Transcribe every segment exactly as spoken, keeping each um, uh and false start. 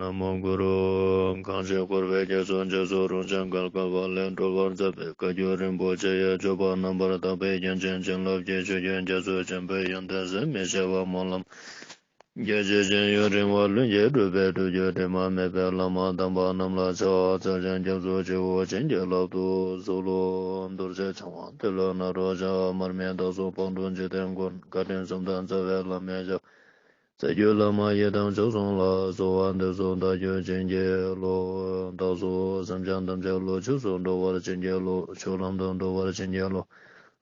ན་མོ་གུ་རུ། གང་ཞིག་འཁོར་བའི་རྒྱ་མཚོ་འཇིགས་སུ་རུང་ཞིང་བརྒལ་དཀའ་བ་ལས་སྒྲོལ་བར་མཛད་པའི་བཀའ་བརྒྱུད་རིན་པོ་ཆེ་ཡི་སྤྱོད་པ་རྣམ་པར་དག་པའི་རྒྱན་ཅན་བྱིན་རླབས་ཀྱི་ཆུ་རྒྱུན་རྒྱ་མཚོ་ཆེན་པོའི་ཡོན་ཏན་ཟད་མི་ཤེས་པ་སྨོན་ལམ་རྒྱ་ཆེ་ཞིང་ཡུན་རིང་བ་ལྷུན་གྱིས་གྲུབ་པའི་སྒྲུབ་བརྒྱུད་དྲི་མ་མེད་པའི་བླ་མ་དམ་པ་རྣམས་ལ་ཕྱག་འཚལ་ཞིང་སྐྱབས་སུ་མཆིའོ། བྱིན་གྱིས་བརླབ་ཏུ་གསོལ་ལོ། རྡོ་རྗེ་འཆང་དབང་ཏེ་ལོ་ནཱ་རོ་ཞབས། མར་མི་དྭགས་པོ་དཔལ་སྤྲུལ་འཇིག་རྟེན་མགོན། བཀའ་དྲིན་གསུམ་ལྡན་རྩ་བའི་བླ་མའི་ཞབས། རྩ་བརྒྱུད་བླ་མ་ཡི་དམ་མཆོག་གསུམ་ལ། གསོལ་བ་འདེབས་སོ་བདག་རྒྱུད་བྱིན་གྱིས་རློབས། བདག་སོགས་སེམས་ཅན་ཐམས་ཅད་བློ་ཆོས་སུ་འགྲོ་བར་བྱིན་གྱིས་རློབས། ཆོས་ལམ་དུ་འགྲོ་བར་བྱིན་གྱིས་རློབས།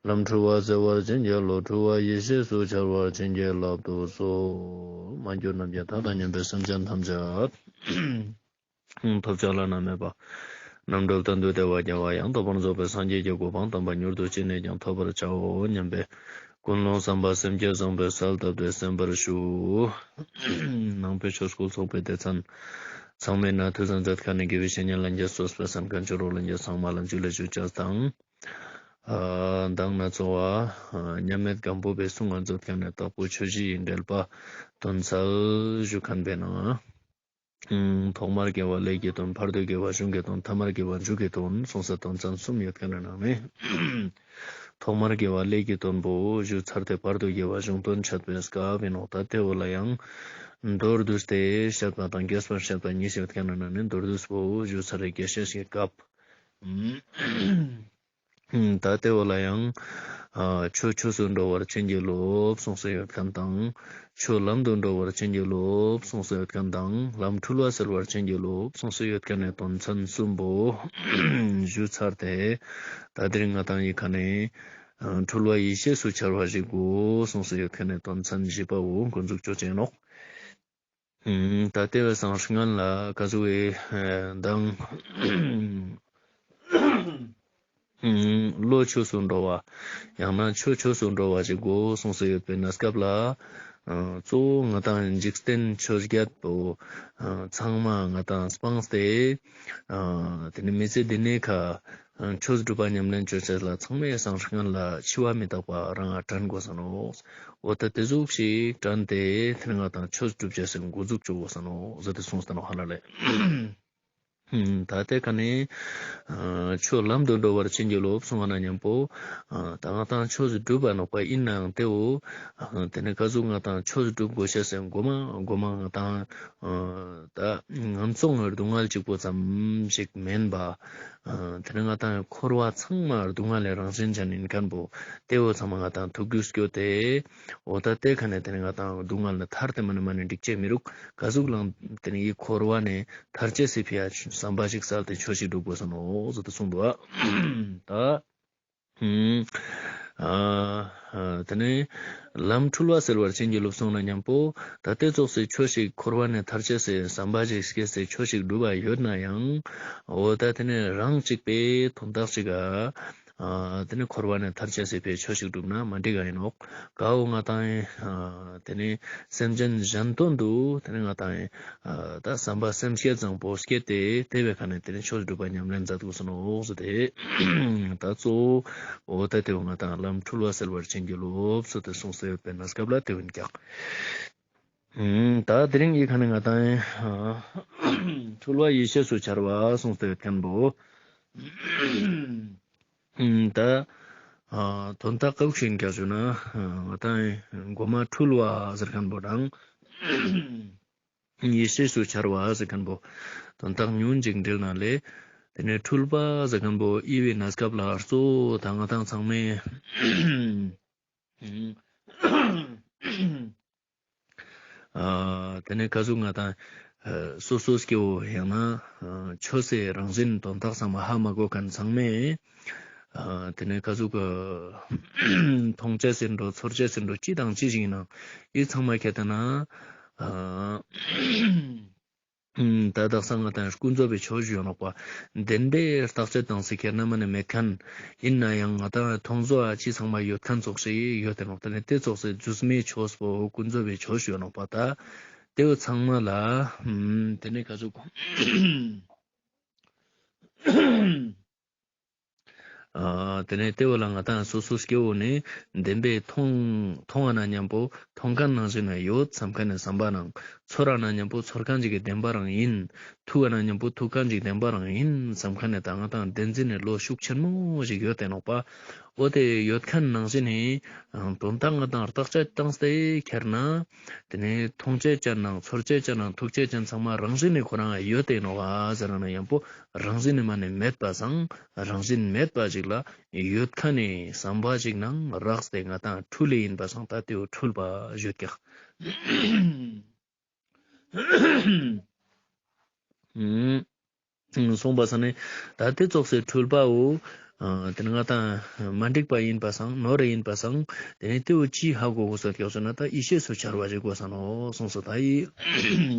ལམ་འཁྲུལ་བ་སེལ་བར་བྱིན་གྱིས་རློབས། འཁྲུལ་བ་ཡེ་ཤེས་སུ་འཆར་བར་བྱིན་གྱིས་བརླབ་ཏུ་གསོལ། མ་གྱུར་ནམ་མཁའི་མཐའ་དང་མཉམ་པའི་སེམས་ཅན་ཐམས་ཅད་ཐོབ་བྱ་བླ་ན་མེད་པ་རྣམ་གྲོལ་དོན་དུ་བདེ་བ་རྒྱལ་བ་ཡང་དག་པར་རྫོགས་པའི་སངས་རྒྱས་ཀྱི་གོ་འཕང་དམ་པ་མྱུར་དུ་ཅི་ནས་ཀྱང་ཐོབ་པར་བྱའོ་སྙམ་པའི་ཀུན་སློང་བསམ་པ་སེམས་བསྐྱེད་བཟང་པོའི་གསལ་བཏབ་སྟེ་གསན་པར་ཞུ། ནང་པའི་ཆོས་སྐུལ་ཚོགས་པའི་སྡེ་ཚན་ཚང་མའི་ནང་ཐུགས་བཟང་མཛད་མཁན་ནི་དགེ་བའི་བཤེས་གཉེན་ལྷན་རྒྱས་གཙོས་པའི་གསན་མཁན་ཆོས་གྲོགས་ལྷན་རྒྱས་ཚང་མ་ལ་ཇུ་ལེ་ཞུ་ཅེས་དང་། ཨ་མདང་ན་ཚོ་བ་མཉམ་མེད་སྒམ་པོ་པའི་གསུང་ང་མཛད་མཁན་ནི་དྭགས་པོ་ཆོས་བཞི་ཡི་འགྲེལ་པ་དོན་གསལ་ཞུ་མཁན་པའི་ནང་། ཐོག་མར་དགེ་བ་ལས་ཀྱི་དོན། བར་དུ་དགེ་བ་གཞུང་གི་དོན། ཐ་མར་དགེ་བ་མཇུག་གི་དོན་གསུངས་ས་དོན་ཚན་གསུམ་ཡོད་མཁན་ནི་ནང་ནས། ཐོག་མར་དགེ་བ་ལས་ཀྱི་དོན་པོ་ཞུ་ཚར་ཏེ་བར་དུ་དགེ་བ་གཞུང་དོན་འཆད་པའི་སྐབས་ཡིན་ནོག་ད་དེ་བོ་ལ་ཡང་མདོར་བསྡུས་ཏེ་བཤད་པ་དང་རྒྱས་པར་བཤད་པ་གཉིས་ཡོད་མཁན་ནི་ནང་ནས་མདོར་བསྡུས་པོ་ཞུ་ཚར་རེ་རྒྱས་བཤད་ཀྱི་སྐབས། ད་དེ་བོ་ལ་ཡང་། ཨ་ཆོས་ཆོས་སུ་འགྲོ་བར་བྱིན་གྱིས་རློབས་གསུངས་སུ་ཡོད་མཁན་དང་། ཆོས་ལམ་དུ་འགྲོ་བར་བྱིན་གྱིས་རློབས་གསུངས་སུ་ཡོད་མཁན་དང་། ལམ་འཁྲུལ་བ་སེལ་བར་བྱིན་གྱིས་རློབས་གསུངས་སུ་ཡོད་མཁན་ནི་དོན་ཚན་གསུམ་པོ་ཞུ་ཚར་ཏེ། ད་དེ་རིང་ང་དང་ཡི་ཁ་ནས་ཨ་འཁྲུལ་བ་ཡེ་ཤེས་སུ་འཆར་བ་ཞིག་དགོས་གསུངས་སུ་ཡོད་མཁན་ནི་དོན་ཚན་བཞི་པ་བོ་འགོ་འཛུགས་ཅོ་ཅེས་ནོག་ད་ལྟའི་བའི་སང་སྔན་ལ་ག་ཟུག་གི་མདང་བློ་ཆོས་སུ་འགྲོ་བ། ཡང་ན་ཆོས་ཆོས་སུ་འགྲོ་བ་ཞིག་དགོས་གསུངས་སུ་ཡོད་པའི་གནས་སྐབས་ལ། གཙོ་བོ་ང་དང་འཇིག་རྟེན་ཆོས་བརྒྱད་པོ་ཚང་མ་ང་དང་སྤངས་ཏེ། དེ་ནི་མི་ཚེ་འདི་ནས་ཁ། ཆོས་སྒྲུབ་པ་ཉམས་ལེན་ཅོ་ཅེས་ལ་ཚང་མའི་སང་སྔན་ལ་འཆི་བ་མི་རྟག་པ་རང་ང་དྲན་དགོས་ས་ནོག་འོ་ད་དེ་ཟུག་ཞིག་དྲན་ཏེ་དེ་ནས་ང་དང་ཆོས་སྒྲུབ་ཅེས་སི་འགོ་འཛུགས་ཅོ་དགོས་ས་ནོག་ཟེར་ཏེ་གསུངས་ས་ནོག་ཧ་ལ་ལེ། ད་དེ་ཀ་ནས་ཆོས་ལམ་དུ་འགྲོ་བར་བྱིན་གྱིས་རློབས་གསུངས་པ་ན་མཉམ་པོ། ད་ང་དང་ཆོས་སྒྲུབ་པ་ནོག་པ་ཡིན་ནའང་དེའོ། དེ་ནས་ག་ཟུག་ང་དང་ཆོས་སྒྲུབ་དགོས་ཤེས་སི་མགོ་མ་མགོ་མ་ང་དང་། ད་ངན་སོང་གི་སྡུག་བསྔལ་གཅིག་པོ་ཙམ་ཞིག་མིན་པ། དེ་ནས་ང་དང་འཁོར་བ་ཚང་མ་སྡུག་བསྔལ་ལས་རང་བཞིན་ཅན་ཡིན་མཁན་པོ། དེ་བོ་ཚང་མ་ང་དང་ཐུགས་རྒྱུས་སྐྱོད་དེ། འོ་ད་དེ་ཁ་ནས་དེ་ནས་ང་དང་སྡུག་བསྔལ་ལས་ཐར་ཏེ་མ་ནེ་མ་ནེ་འགྲིག་ཅེས་མི་རུག་ག་ཟུག་ལའང་དེ་ནས་འི་འཁོར་བ་ནས་ཐར་ཅེས་སི་ཕི་ཡ་བསམ་པ་ཞིག་གསལ་ཏེ་ཆོས་ཤིག་སྒྲུབ་དགོས་ས་ནོག་ཟེར་ཏེ་གསུངས་འདུག་ཨ། ད། ཨ་དེ་ནས་ལམ་འཁྲུལ་བ་སེལ་བར་བྱིན་གྱིས་རློབས་གསུངས་ན་མཉམ་པོ། ད་དེ་ཙོགས་སི་ཆོས་ཤིག་འཁོར་བ་ནས་ཐར་ཅེས་སི་བསམ་པ་ཞིག་སྐྱེས་སི་ཆོས་ཤིག་སྒྲུབ་པ་ཡོད་ན་ཡང་། འོ་ད་དེ་ནས་རང་གཅིག་པའི་དོན་དག་ཅིག་ག་ཨ་དེ་ནས་འཁོར་བ་ནས་ཐར་ཅེས་སི་ཕི་ཡ་ཆོས་ཤིག་སྒྲུབ་ན་མ་འགྲིག་ག་ཡིན་ནོག་ག་འོ་ང་དང་ཨ་དེ་ནས་སེམས་ཅན་གཞན་དོན་དུ་དེ་ནས་ང་དང་ཨ་ད་བསམ་པ་སེམས་བསྐྱེད་བཟང་པོ་བསྐྱེད་དེ་དེ་བའི་ཁ་ནས་དེ་ནས་ཆོས་སྒྲུབ་པ་ཉམས་ལེན་མཛད་དགོས་ས་ནོག་ཟེར་ཏེ། ད་གཙོ་བོ་འོ་ད་དེ་འོ་ང་དང་ལམ་འཁྲུལ་བ་སེལ་བར་བྱིན་གྱིས་རློབས་ཟེར་ཏེ་གསུངས་སེ་ཡོད་པའི་གནས་སྐབས་ལ་དེ་བོ་ཡིན་ཀྱང་། ད་དེ་རིང་འི་ཁ་ནས་ང་དང་འཁྲུལ་བ་ཡེ་ཤེས་སུ་འཆར་བ་གསུངས་ཏེ་ཡོད་མཁན་པོ། ད་དོན་དག་ཀ་ཟུག་ཞིག་ཡིན་ཀྱང་ཞུ་ན་ང་དང་མགོ་མ་འཁྲུལ་བ་ཟེར་མཁན་པོ་དང་ཡེ་ཤེས་སུ་འཆར་བ་ཟེར་མཁན་པོ་དོན་དག་ཉུང་ཅིག་འགྲེལ་ན་ལེ། དེ་ནས་འཁྲུལ་པ་ཟེར་མཁན་པོ་འི་བའི་གནས་སྐབས་ལ་གཙོ་བོ་ད་ང་དང་ཚང་མས། ཨ་དེ་ནས་ག་ཟུག་ང་དང་ཨ་སོ་སོ་སྐྱེ་བོ་ཡང་ན་ཨ་ཆོས་སི་རང་བཞིན་དོན་དག་ཚང་མ་ཧ་མ་གོ་མཁན་ཚང་མས་ཨ་དེ་ནས་ག་ཟུག་གི་མཐོང་ཅེས་ཟེར་འགྲོ་ཚོར་ཅེས་ཟེར་འགྲོ་ཅི་དང་ཅི་ཞིག་ཡིན་ནའང་འི་ཚང་མ་ཁྱེར་ཏེ་ན་ཨ་ད་དག་ས་ང་དང་ཀུན་རྫོབ་པའི་ཆོས་ཡོད་ནོག་པ། དེ་འདྲའི་བརྟག་དཔྱད་བཏང་སྟེ་ཁྱེར་ན་མ་ནེ་མེད་མཁན། ཡིན་ན་ཡང་ང་དང་མཐོང་ཚོར་ཅི་ཚང་མ་ཡོད་མཁན་ཙོགས་ཤིག་ཡོད་དེ་ནོག་དེ་ནས་དེ་ཙོགས་སི་རྫུས་མའི་ཆོས་པོ་ཀུན་རྫོབ་པའི་ཆོས་ཡོད་ནོག་པ་ད། དེ་བོ་ཚང་མ་ལ་དེ་ནས་ག་ཟུག་ཨ་དེ་ནས་དེ་བོ་ལ་ང་ཏང་སོ་སོ་སྐྱེ་བོ་ནི་བདེན་པའི་མཐོང་མཐོང་བ་ན་མཉམ་པོ་མཐོང་མཁན་ནང་བཞིན་ན་ཡོད་བསམ་མཁན་ནི་བསམ་པ་ནང་ཚོར་བ་ན་མཉམ་པོ་ཚོར་མཁན་ཅིག་གི་བདེན་པ་རང་ཡིན། ཐུག་པ་ན་མཉམ་པོ་ཐུག་མཁན་ཅིག་བདེན་པ་རང་ཡིན་བསམ་མཁན་ནི་ད་ང་ཏང་བདེན་འཛིན་ནི་བློ་ཤུགས་ཆེན་མོ་ཞིག་ཡོད་དེ་ནོག་པ། འོ་དེ་ཡོད་མཁན་ནང་བཞིན་ནི་དོན་དག་ང་ཏང་བརྟག་དཔྱད་བཏང་སྟེ་ཁྱེར་ན། དེ་ནས་མཐོང་ཅེས་ཅན་ནང་ཚོར་ཅེས་ཅན་ནང་ཐུག་ཅེས་ཅན་ཚང་མ་རང་བཞིན་ནི་ཁོ་རང་ཡོད་དེ་ནོག་ཨ་ཟེར་ན་ཡང་པོ་རང་བཞིན་ནི་མ་ནི་མེད་པ་སང་རང་བཞིན་མེད་པ་ཅིག་ལ་ཡོད་མཁན་ནི་བསམ་པ་ཅིག་ནང་རགས་ཏེ་ང་ཏང་འཁྲུལ་ལེ་ཡིན་པ་སང་ད་དེའོ་འཁྲུལ་པ་ཞུ་ཀྱག་གསུངས་པ་ས་ནས་ད་དེ་ཙོགས་སེ་འཁྲུལ་པའོ། ཨ་དེ་ནི་ང་ཏང་མ་འགྲིག་པ་ཡིན་པ་སང་ནོར་རེ་ཡིན་པ་སང་དེ་ནི་དེའོ་ཅི་ཧ་གོ་དགོས་ས་ཀྱག་ཟེར་ན་ད་ཡེ་ཤེས་སུ་འཆར་བ་ཞིག་དགོས་ས་ནོག་གསུངས་སོ། ད་ཡེ་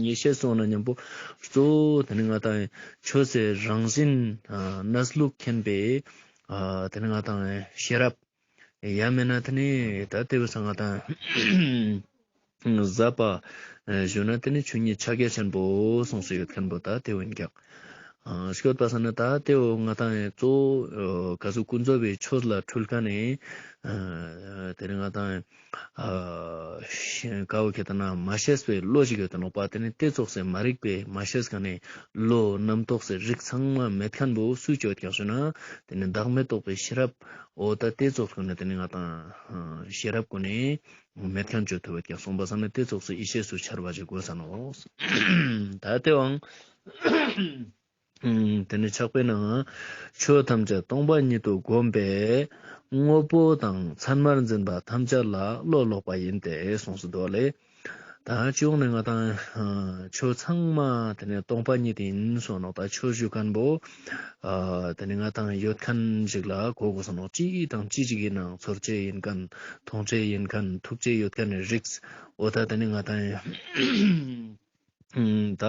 ཡེ་ཤེས་སུ་ན་མཉམ་པོ་གཙོ་བོ་དེ་ནི་ང་ཏང་ཆོས་སི་རང་བཞིན་ཨ་གནས་ལུགས་མཁྱེན་པའི་ཨ་དེ་ནི་ང་ཏང་ཤེས་རབ། ཡང་མེད་ན་དེ་ནི་ད་དེ་བས་ང་ཏང་ཟབ་པ་ཞུ་ན་དེ་ནི་ཆོས་ཉིད་ཕྱག་རྒྱ་ཆེན་པོ་གསུངས་སུ་ཡོད་མཁན་པོ་ད་དེ་བོ་ཡིན་ཀྱག་ཨ་སྐྱོད་པ་ས་ན་ད་དེ་བོ་ང་ཏང་གཙོ་བོ་ག་ཟུག་ཀུན་རྫོབ་པའི་ཆོས་ལ་འཁྲུལ་མཁན་ནི་ཨ་དེ་ནི་ང་ཏང་ཨ་ཀ་བོ་ཁྱེད་ལྟ་ན་མ་ཤེས་པའི་བློ་ཞིག་ཡོད་དེ་ནོག་པ། དེ་ནི་དེ་ཙོགས་སེ་མ་རིག་པའི་མ་ཤེས་མཁན་ནི་བློ་རྣམ་རྟོག་སི་རིགས་ཚང་མ་མེད་མཁན་པོ་སུ་ཅོ་ཡོད་ཀྱག་ཞུ་ན་དེ་ནི་བདག་མེད་རྟོགས་པའི་ཤེས་རབ། འོ་ད་དེ་ཙོགས་ཀུན་ནི་དེ་ནི་ང་ཏང་ཤེས་རབ་ཀུན་ནི་མེད་མཁན་ཅོ་ཐུབ་བད་ཀྱག་གསུངས་པ་ས་ན་དེ་ཙོགས་སུ་ཡེ་ཤེས་སུ་འཆར་བ་ཞིག་དགོས་ས་ནོག་ད་དེ་བའང་དེ་ནི་ཕྱག་དཔེའི་ནང་ཆོས་ཐམས་ཅད་སྟོང་པ་ཉིད་དུ་བསྒོམས་པས་དངོས་པོ་དང་མཚན་མར་འཛིན་པ་ཐམས་ཅད་ལ་བློ་ལོག་པ་ཡིན་ཏེ་གསུངས་སུ་འདུག་ལེ། ད་སྤྱི་ཡོངས་ནས་ང་ཏང་ཨ་ཆོས་ཚང་མ་དེ་ནི་སྟོང་པ་ཉིད་ཡིན་གསུངས་ནོག་ད་ཆོས་ཞུ་མཁན་པོ་ཨ་དེ་ནི་ང་ཏང་ཡོད་མཁན་ཞིག་ལ་གོ་དགོས་ས་ནོག་ཅི་དང་ཅི་ཞིག་ཡིན་ནའང་ཚོར་ཅེས་ཡིན་མཁན་མཐོང་ཅེས་ཡིན་མཁན་ཐུག་ཅེས་ཡོད་མཁན་ནི་རིགས། འོ་ད་དེ་ནི་ང་ཏང་ཨ་ད་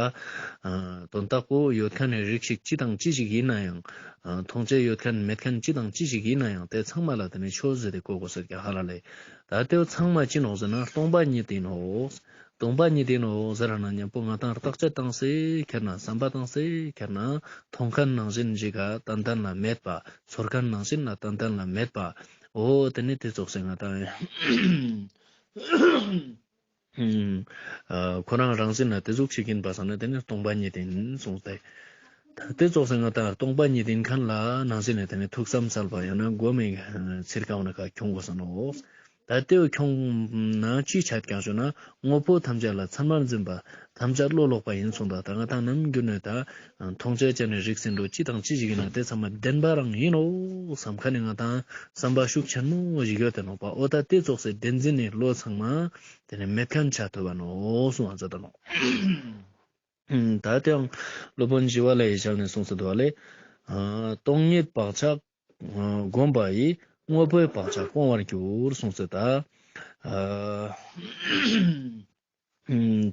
ཨ་དོན་དག་པོ་ཡོད་མཁན་ནི་རིགས་ཤིག་ཅི་དང་ཅི་ཞིག་ཡིན་ནའང་ཨ་མཐོང་ཅེས་ཡོད་མཁན་མེད་མཁན་ཅི་དང་ཅི་ཞིག་ཡིན་ནའང་དེ་ཚང་མ་ལ་དེ་ནི་ཆོས་ཟེར་ཏེ་གོ་དགོས་ས་ཀྱག་ཧ་ལ་ལེ། ད་དེ་བོ་ཚང་མ་ཅི་ནོག་ཟེར་ན་སྟོང་པ་ཉིད་ཡིན་ནོག་སྟོང་པ་ཉིད་ཡིན་ནོག་ཟེར་ན་མཉམ་པོ་ང་ཏང་བརྟག་དཔྱད་བཏང་སེ་ཁྱེར་ན་བསམ་པ་བཏང་སེ་ཁྱེར་ན་མཐོང་མཁན་ནང་བཞིན་ཞིག་ག་ཏན་ཏན་ལ་མེད་པ། ཚོར་མཁན་ནང་བཞིན་ལ་ཏན་ཏན་ལ་མེད་པ། འོ་དེ་ནི་དེ་ཙོགས་སེ་ང་ཏང་ཨ་ཁོ་རང་རང་བཞིན་ལ་དེ་ཟུག་ཞིག་ཡིན་པ་སང་ན་དེ་ནི་སྟོང་པ་ཉིད་ཡིན་གསུངས་ཏེ། ད་དེ་ཙོགས་སེ་ང་ཏང་སྟོང་པ་ཉིད་ཡིན་མཁན་ལ་ནང་བཞིན་ནས་དེ་ནི་ཐུགས་བསམ་གསལ་བ་ཡང་ན་སྒོམ་མེད་ཚིར་ཀ་བོ་ན་ཁ་ཁྱོང་དགོས་ས་ནོག་ད་དེ་བོ་ཁྱོང་ན་ཅི་ཆ་ཀྱག་ཞུ་ན་དངོས་པོ་ཐམས་ཅད་ལ་མཚན་མར་འཛིན་པ་ཐམས་ཅད་བློ་ལོག་པ་ཡིན་གསུངས་ད། ད་ང་ཏང་ནམ་རྒྱུན་ནས་ད་མཐོང་ཅེས་ཅན་ནི་རིགས་ཟེར་འགྲོ་ཅི་དང་ཅི་ཞིག་ཡིན་ན་དེ་ཚང་མ་བདེན་པ་རང་ཡིན་ནོག་བསམ་མཁན་ནི་ང་ཏང་བསམ་པ་ཤུགས་ཆེན་མོ་ཞིག་ཡོད་དེ་ནོག་པ། འོ་ད་དེ་ཙོགས་སེ་བདེན་འཛིན་ནི་བློ་ཚང་མ་དེ་ནི་མེད་མཁན་ཆ་ཐུབ་བ་ནོག་གསུངས་པ་མཛད་དེ་ནོག་ད་དེའང་སློབ་དཔོན་ཞི་བ་ལྷ་ཡི་ཞལ་ནས་གསུངས་སུ་འདུག་པ་ལས། ཨ་སྟོང་ཉིད་བག་ཆགས་ཨ་བསྒོམས་པ་ཡིས། དངོས་པོའི་བག་ཆགས་སྤོང་བར་འགྱུར་གསུངས་སུ་ད། ཨ་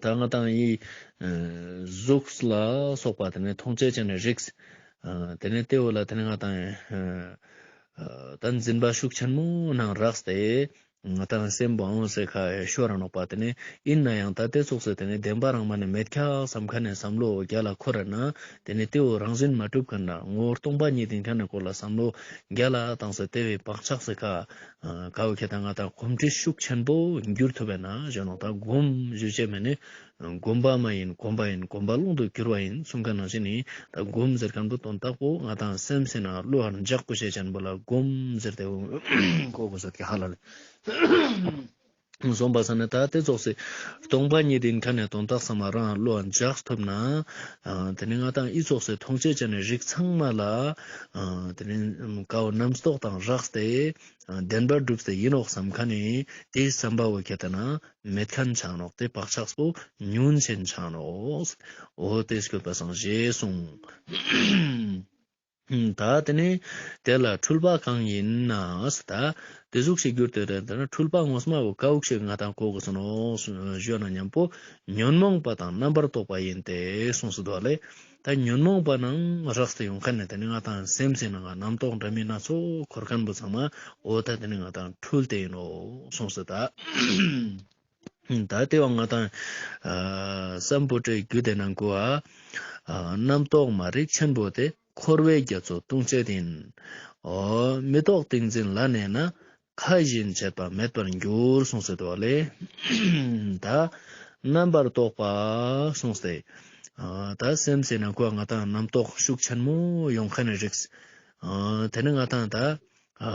ད་ང་ཏང་ཡི་ཨ་གཟུགས་ལ་སོགས་པ་དེ་ནས་མཐོང་ཅེས་ཅན་ནི་རིགས། ཨ་དེ་ནས་དེ་བོ་ལ་དེ་ནས་ང་ཏང་ཨ་ད་འཛིན་པ་ཤུགས་ཆེན་མོ་ནང་རགས་ཏེ། ང་ཏང་སེམས་པོའང་སེ་ཁ་ཤོར་ར་ནོག་པ། དེ་ནས་ཡིན་ན་ཡང་ད་དེ་ཙོགས་སེ་དེ་ནས་བདེན་པ་རང་མ་ནས་མེད་ཁག་བསམ་མཁན་ནས་བསམ་བློ་རྒྱ་ལ་འཁོར་ར་ན། དེ་ནས་དེ་བོ་རང་བཞིན་མ་གྲུབ་མཁན་ལ་ངོ་བོ་སྟོང་པ་ཉིད་ཡིན་མཁན་ནི་སྐོར་ལ་བསམ་བློ་རྒྱ་ལ་བཏང་སེ་དེ་བོའི་བག་ཆགས་སེ་ཁ་ཨ་ཀ་བོ་ཁྱེད་ད་ང་ཏང་གོམས་འདྲིས་ཤུགས་ཆེན་པོ་འགྱུར་ཐུབ་པས་ན་ཞེ་ནོག་ད་སྒོམ་ཞུ་ཅེས་མེད་ནས། སྒོམ་པ་མ་ཡིན་སྒོམ་པ་ཡིན། སྒོམ་པ་ཀློང་དུ་གྱུར་པ་ཡིན་གསུངས་མཁན་ནང་བཞིན་ནི་ད་སྒོམ་ཟེར་མཁན་པོ་དོན་དག་པོ་ང་ཏང་སེམས་སེ་ན་བློ་ཧར་འཇགས་པོ་བྱེད་ཅན་པོ་ལ་སྒོམ་ཟེར་ཏེ་གོ་དགོས་ས་ཀྱག་ཧ་ལ་ལེ། གསུངས་པ་ས་ནས་ད་དེ་ཙོགས་སེ་སྟོང་པ་ཉིད་ཡིན་མཁན་ནི་དོན་དག་ཚང་མ་རང་བློ་ཧར་འཇགས་ཐུབ་ན། ཨ་དེ་ནས་ང་ཏང་ཨི་ཙོགས་སེ་མཐོང་ཅེས་ཅན་ནི་རིགས་ཚང་མ་ལ་ཨ་དེ་ནས་ཀ་བོ་རྣམ་རྟོག་དང་རགས་ཏེ་ཨ་བདེན་པར་གྲུབ་སྟེ་ཡིན་ནོག་བསམ་མཁན་ནི་དེའི་བསམ་པ་བོ་ཁྱེད་ད་ན། མེད་མཁན་ཆ་ནོག་དེ་བག་ཆགས་པོ་ཉུང་ཆེན་ཆ་ནོག་འོ་དེ་སྐྱོད་པ་སང་ཞེས་གསུངས། ད་དེ་ནས་དེ་ལ་འཁྲུལ་པ་གང་ཡིན་ན་ཟེར་ད། དེ་ཟུག་ཞིག་གྱུར་ཏེ་རེད། དེ་ན་འཁྲུལ་པ་ངོ་མ་བོ་ཀ་བོ་ཞིག་ང་ཏང་གོ་དགོས་ས་ནོག་ཞུ་ན་མཉམ་པོ་ཉོན་མོངས་པ་དང་རྣམ་པར་རྟོག་པ་ཡིན་ཏེ་གསུངས་སུ་འདུག་པ་ལས། ད་ཉོན་མོངས་པ་ནང་རགས་ཏེ་ཡོང་མཁན་ནི་དེ་ནི་ང་ཏང་སེམས་སེ་ནང་ང་རྣམ་རྟོག་འདྲ་མིན་སྣ་ཚོགས་འཁོར་མཁན་པོ་ཚང་མ་འོ་ད་དེ་ནི་ང་ཏང་འཁྲུལ་ཏེ་ཡིན་ནོག་གསུངས་སོ་ད། ད་དེ་བ་ང་ཏང་ཨ་སམ་བྷོ་ཊའི་རྒྱུད་དེ་ནང་གོ་ཨ། ཨ་རྣམ་རྟོག་མ་རིག་ཆེན་པོ་དེ་ འཁོར་བའི་རྒྱ་མཚོ་ལྟུང་བྱེད་ཡིན། འོ་མི་རྟོག་ཏིང་འཛིན་ལ་གནས་ན། མཁའ་བཞིན་བྱེད་པ་མེད་པར་འགྱུར། གསུངས་སེ་འདུག་པ་ལེ། ད་རྣམ་པར་རྟོག་པ་གསུངས་ཏེ། ཨ་ད་སེམས་སི་ནང་ང་ང་ཏང་རྣམ་རྟོག་ཤུགས་ཆེན་མོ་ཡོང་ཁན་ནི་རིགས། ཨ་དེ་ནི་ང་ཏང་ད་ཨ་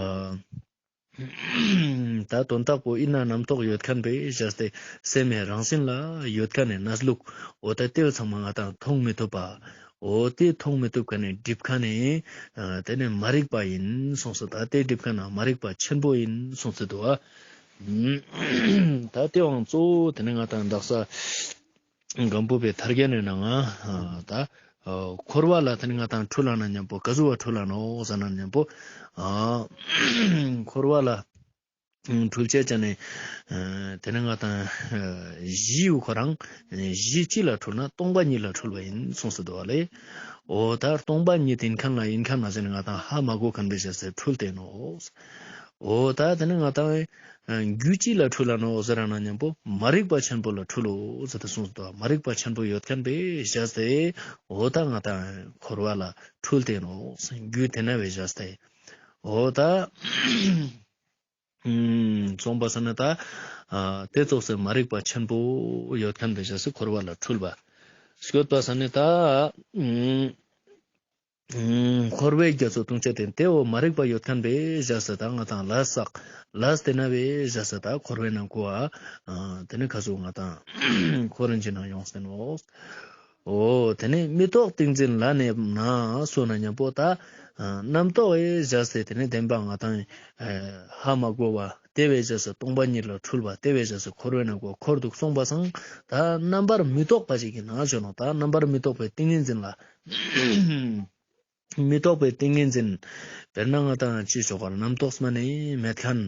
ད་དོན་དག་པོ་ཨིན་ན་རྣམ་རྟོག་ཡོད་ཁན་པའི་བཞག་སྟེ་སེམས་སི་རང་བཞིན་ལ་ཡོད་ཁན་ནི་གནས་ལུགས། འོ་ད་དེ་ཚང་མ་ང་ཏང་མཐོང་མི་ཐུབ་པ། འོ་དེ་མཐོང་མི་ཐུབ་ཁན་ནི་སྒྲིབ་ཁན་ནི་ཨ་དེ་ནི་མ་རིག་པ་ཡིན་གསུངས་སོ། ད་དེ་སྒྲིབ་ཁན་ནི་མ་རིག་པ་ཆེན་པོ་ཡིན་གསུངས་སེ་འདུག་པ། ད་དེ་བོ་གཙོ་བོ་དེ་ནི་ང་ཏང་དག་ས་སྒམ་པོ་པའི་ཐར་རྒྱན་ནི་ནང་ང་ད་འཁོར་བ་ལ་དེ་ནི་ང་ཏང་འཁྲུལ་ལ་ན་མཉམ་པོ་ག་ཟུག་པ་འཁྲུལ་ལ་ནོག་ཟེར་ན་མཉམ་པོ་འཁོར་བ་ལ་འཁྲུལ་བྱེད་ཅན་ནི་དེ་ནི་ང་ཏང་གཞི་བོ་ཁོ་རང་གཞི་གཅིག་ལ་འཁྲུལ་ན་སྟོང་པ་ཉིད་ལ་འཁྲུལ་བ་ཡིན་གསུངས་སེ་འདུག་པ་ལེ། འོ་ད་སྟོང་པ་ཉིད་ཡིན་ཁན་ལ་ཡིན་ཁན་ན་ཟེར་ནི་ང་ཏང་ཧ་མ་གོ་ཁན་པའི་བཞག་སྟེ་འཁྲུལ་ཏེ་ནོག། འོ་ད་དེ་ནི་ང་ཏང་རྒྱུ་ཅི་ལ་འཁྲུལ་ལ་ནོག་ཟེར་ན་མཉམ་པོ་མ་རིག་པ་ཆེན་པོ་ལ་འཁྲུལ་ལོ་ཟེར་ཏེ་གསུངས་སོ། མ་རིག་པ་ཆེན་པོ་ཡོད་ཁན་པའི་བཞག་སྟེ་འོ་ད་ང་ཏང་འཁོར་བ་ལ་འཁྲུལ་ཏེ་ནོག། རྒྱུ་དེ་ན་བའི་བཞག་སྟེ་འོ་ད་གསུངས་པ་ས་ནི་ད་དེ་ཙོགས་སེ་མ་རིག་པ་ཆེན་པོ་ཡོད་ཁན་པའི་བཞག་སྟེ་འཁོར་བ་ལ་འཁྲུལ་བ་སྐྱོད་པ་ས་ནི་ད། འཁོར་བའི་རྒྱ་མཚོ་ལྟུང་བྱེད་ཡིན། དེ་བོ་མ་རིག་པ་ཡོད་ཁན་པའི་བཞག་སྟེ་ད་ང་ཏང་ལས་བསགས། ལས་དེ་ན་བའི་བཞག་སྟེ་ད་འཁོར་བའི་ནང་ང་ཨ་དེ་ནི་ག་ཟུག་ང་ཏང་འཁོར་རིན་ཅི་ནང་ཡོང་སྟེ་ནོག། འོ་དེ་ནི་མི་རྟོག་ཏིང་འཛིན་ལ་གནས་ན་གསུངས་ན་མཉམ་པོ་ད་རྣམ་རྟོག་པའི་བཞག་སྟེ་དེ་ནི་བདེན་པ་ང་ཏང་ཧ་མ་གོ་བ་དེ་བའི་བཞག་སྟེ་སྟོང་པ་ཉིད་ལ་འཁྲུལ་བ་དེ་བའི་བཞག་སྟེ་འཁོར་བའི་ནང་ང་འཁོར་འདུག་གསུངས་པ་སང་ད་རྣམ་པར་མི་རྟོག་པ་ཞིག་གི་ནང་ཞོན་ནོག། ད་རྣམ་པར་མི་རྟོག་པའི་ཏིང་ངེ་འཛིན་ལ། མི་རྟོག་པའི་ཏིང་ངེ་འཛིན། དཔེར་ན་ང་ཏང་ཅི་ཞོག་གར་རྣམ་རྟོག་མ་ནེ་མེད་ཁན།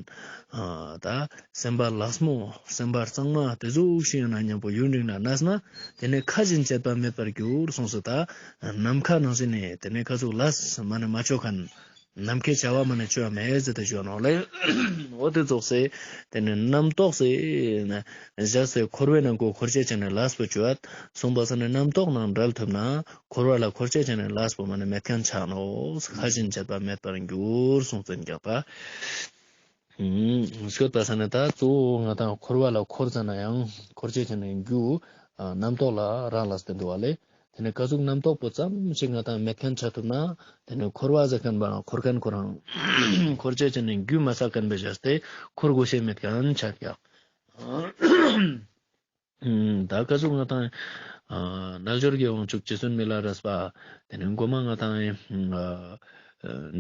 ཨ་ད་སེམས་པ་ལེགས་མོ་སེམས་པ་གཙང་མ་དེ་ཟུག་ཞིག་ཡོད་ན་མཉམ་པོ་ཡུན་རིང་ལ་གནས་ན་དེ་ནི་མཁའ་བཞིན་བྱེད་པ་མེད་པར་འགྱུར་གསུངས་སོ། ད་ནམ་མཁའ་ནང་བཞིན་ནི་དེ་ནི་ག་ཟུག་ལས་མ་ནེ་མ་ཆོ་ཁན། ནམ་མཁའི་བྱ་བ་མ་ནེ་ཆོ་བ་མེད་ཟེར་ཏེ་ཞུ་ནོག་ལེ། འོ་དེ་ཙོགས་སེ་དེ་ནི་རྣམ་རྟོག་སེ་བཞག་སྟེ་འཁོར་བའི་ནང་ང་འཁོར་བྱེད་ཅན་ནི་ལས་པོ་ཆོ་བ་གསུངས་པ་ས་ནི་རྣམ་རྟོག་ནང་བྲལ་ཐུབ་ན། འཁོར་བ་ལ་འཁོར་བྱེད་ཅན་ནི་ལས་པོ་མ་ནེ་མེད་ཁན་ཆ་ནོག། མཁའ་བཞིན་བྱེད་པ་མེད་པར་འགྱུར་གསུངས་ཏེ་ཡོད་པ། ཨུམ་སྐྱོད་པ་ས་ནི་ད་གཙོ་བོ་ང་ཏང་འཁོར་བ་ལ་འཁོར་ཙ་ན་ཡང་འཁོར་བྱེད་ཅན་ནི་རྒྱུ་ཨ་རྣམ་རྟོག་ལ་རག་ལས་ཏེ་འདུག་པ་ལེ། དེ་ནི་ག་ཟུག་རྣམ་རྟོག་པོ་ཙམ་ཞིག་ང་ཏང་མེད་ཁན་ཆ་ཐུབ་ན་དེ་ནི་འཁོར་བ་ཟེར་ཁན་པོ་རང་འཁོར་ཁན་ཁོ་རང་འཁོར་བྱེད་ཅན་ནི་རྒྱུ་མ་བསགས་ཁན་པའི་བཞག་སྟེ་འཁོར་དགོས་ཤེས་མེད་ཁན་ཆ་ཀྱག། ཨུམ་ད་ག་ཟུག་ང་ཏང་ཨ་རྣལ་འབྱོར་གྱི་དབང་ཕྱུག་རྗེ་བཙུན་མི་ལ་རས་པ་དེ་ནི་གོ་མ་ང་ཏང་ཨ་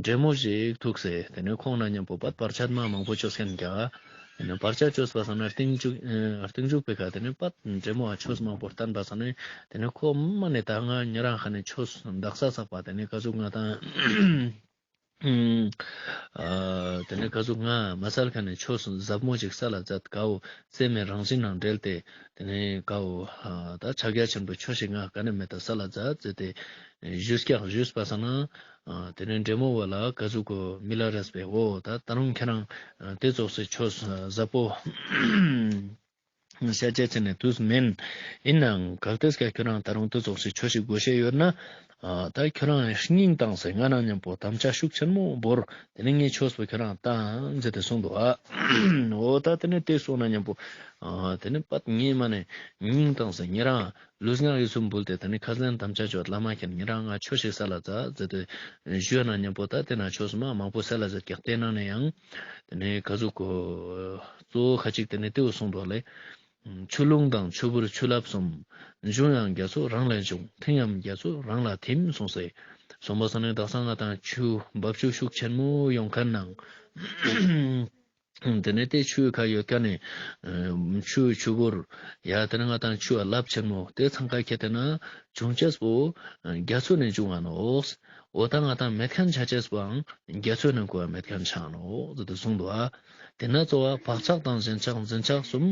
འདྲེ་མོ་ཞིག་ཐུག་སྟེ་དེ་ནི་ཁོང་ན་མཉམ་པོ་བར་ཆད་མ་མང་པོ་ཅོས་ཁན་ཀྱག། དེ་ནི་བར་ཆད་ཅོས་པ་ས་ན་རྟིང་མཇུག་ཨ་རྟིང་མཇུག་པའི་ཁ་དེ་ནི་བར་འདྲེ་མོ་ཨ་ཆོས་མང་པོ་བསྟན་པ་ས་ནི་དེ་ནི་ཁོ་མ་ནེ་ད་ང་ཉེ་རང་ཁ་ནེ་ཆོས་དག་ས་བསགས་པ་དེ་ནི་ག་ཟུག་ང་ཏང་ཨ་དེ་ནི་ག་ཟུག་ང་མ་སལ་ཁ་ནེ་ཆོས་ཟབ་མོ་ཞིག་སལ་ལ་མཛད། གའོ་སེམས་སི་རང་བཞིན་ནང་འབྲེལ་ཏེ་དེ་ནི་གའོ་ཨ་ད་ཕྱག་རྒྱ་ཆེན་པོའི་ཆོས་ཤིག་ང་ག་ནེ་མེད་ད་སལ་ལ་མཛད་ཟེར་ཏེ་ཞུས་ཀྱག། ཞུས་པ་ས་ན་ཨ་དེ་ནི་འདྲེ་མོ་བོ་ལ་ག་ཟུག་གོ་མི་ལ་རས་པས་འོ་ད་ད་རུང་ཁྱེད་རང་ཨ་དེ་ཙོགས་སེ་ཆོས་ཟབ་པོ་ཤད་ཅེས་ཅི་ནི་དུས་མེན། ཨིན་ནའང་གལ་ཏེ་ཀ་ཁྱོད་རང་ད་རུང་དེ་ཙོགས་སེ་ཆོས་ཤིག་དགོས་ཤེས་ཡོད་ན། ཨ་ད་ཁྱོད་རང་སྙིང་བཏང་སྟེ་ང་ན་མཉམ་པོ་དམ་བཅའ་ཤུགས་ཆེན་མོ་བོར། དེ་ནི་ངའི་ཆོས་པོ་ཁྱོད་རང་བཏང་ཟེར་ཏེ་གསུངས་འདུག་ཨ། འོ་ད་དེ་ནི་དེ་གསུངས་ན་མཉམ་པོ་ཨ་དེ་ནི་པད་ངས་མ་ནེ་སྙིང་བཏང་སྟེ་ཉེ་རང་ལུས་ངག་ཡིད་གསུམ་འབུལ་ཏེ་དེ་ནི་ཁ་ཟན་དམ་བཅའ་ཅོ་བླ་མ་ཁྱེད་ཉེ་རང་ང་ཆོས་ཤིག་སལ་ལ་མཛད་ཟེར་ཏེ་ཞུས་ན་མཉམ་པོ་ད་དེ་ན་ཆོས་མ་མང་པོ་སལ་ལ་མཛད་ཀྱག། དེ་ནང་ནེ་ཡང་དེ་ནི་ག་ཟུག་གོ་གཙོ་བོ་ཁ་ཅིག་དེ་ནི་དེ་བོ་གསུངས་འདུག་ལེ། ཆུ་ཀླུང་དང་ཆུ་བུར་ཆུ་རླབས་གསུམ། འབྱུང་ཡང་རྒྱ་མཚོ་རང་ལས་བྱུང་། ཐིམ་ཡང་རྒྱ་མཚོ་རང་ལ་ཐིམ་གསུངས་སེ། གསུངས་པ་ས་ནི་དག་ས་ང་ཏང་ཆུ་འབབ་ཆུ་ཤུགས་ཆེན་མོ་ཡོང་ཁན་ནང་དེ་ནི་དེ་ཆུ་ཁ་ཡོད་ཁན་ནི་ཆུ་ཆུ་བུར་ཡ་དེ་ནི་ང་ཏང་ཆུ་རླབས་ཆེན་མོ་དེ་ཚང་ཀ་ཁྱེར་ཏེ་ན་བྱུང་ཅེས་པོ་རྒྱ་མཚོ་ནེ་བྱུང་ང་ནོག། འོ་ད་ང་ཏང་མེད་ཁན་ཆ་ཅེས་པོའང་རྒྱ་མཚོ་ནེ་གོ་བ་མེད་ཁན་ཆ་ནོག་ཟེར་ཏེ་གསུངས་འདུག་ཨ། དེ་ན་གཙོ་བོ་བག་ཆགས་དང་ཞེན་ཆགས་འཛིན་ཆགས་གསུམ།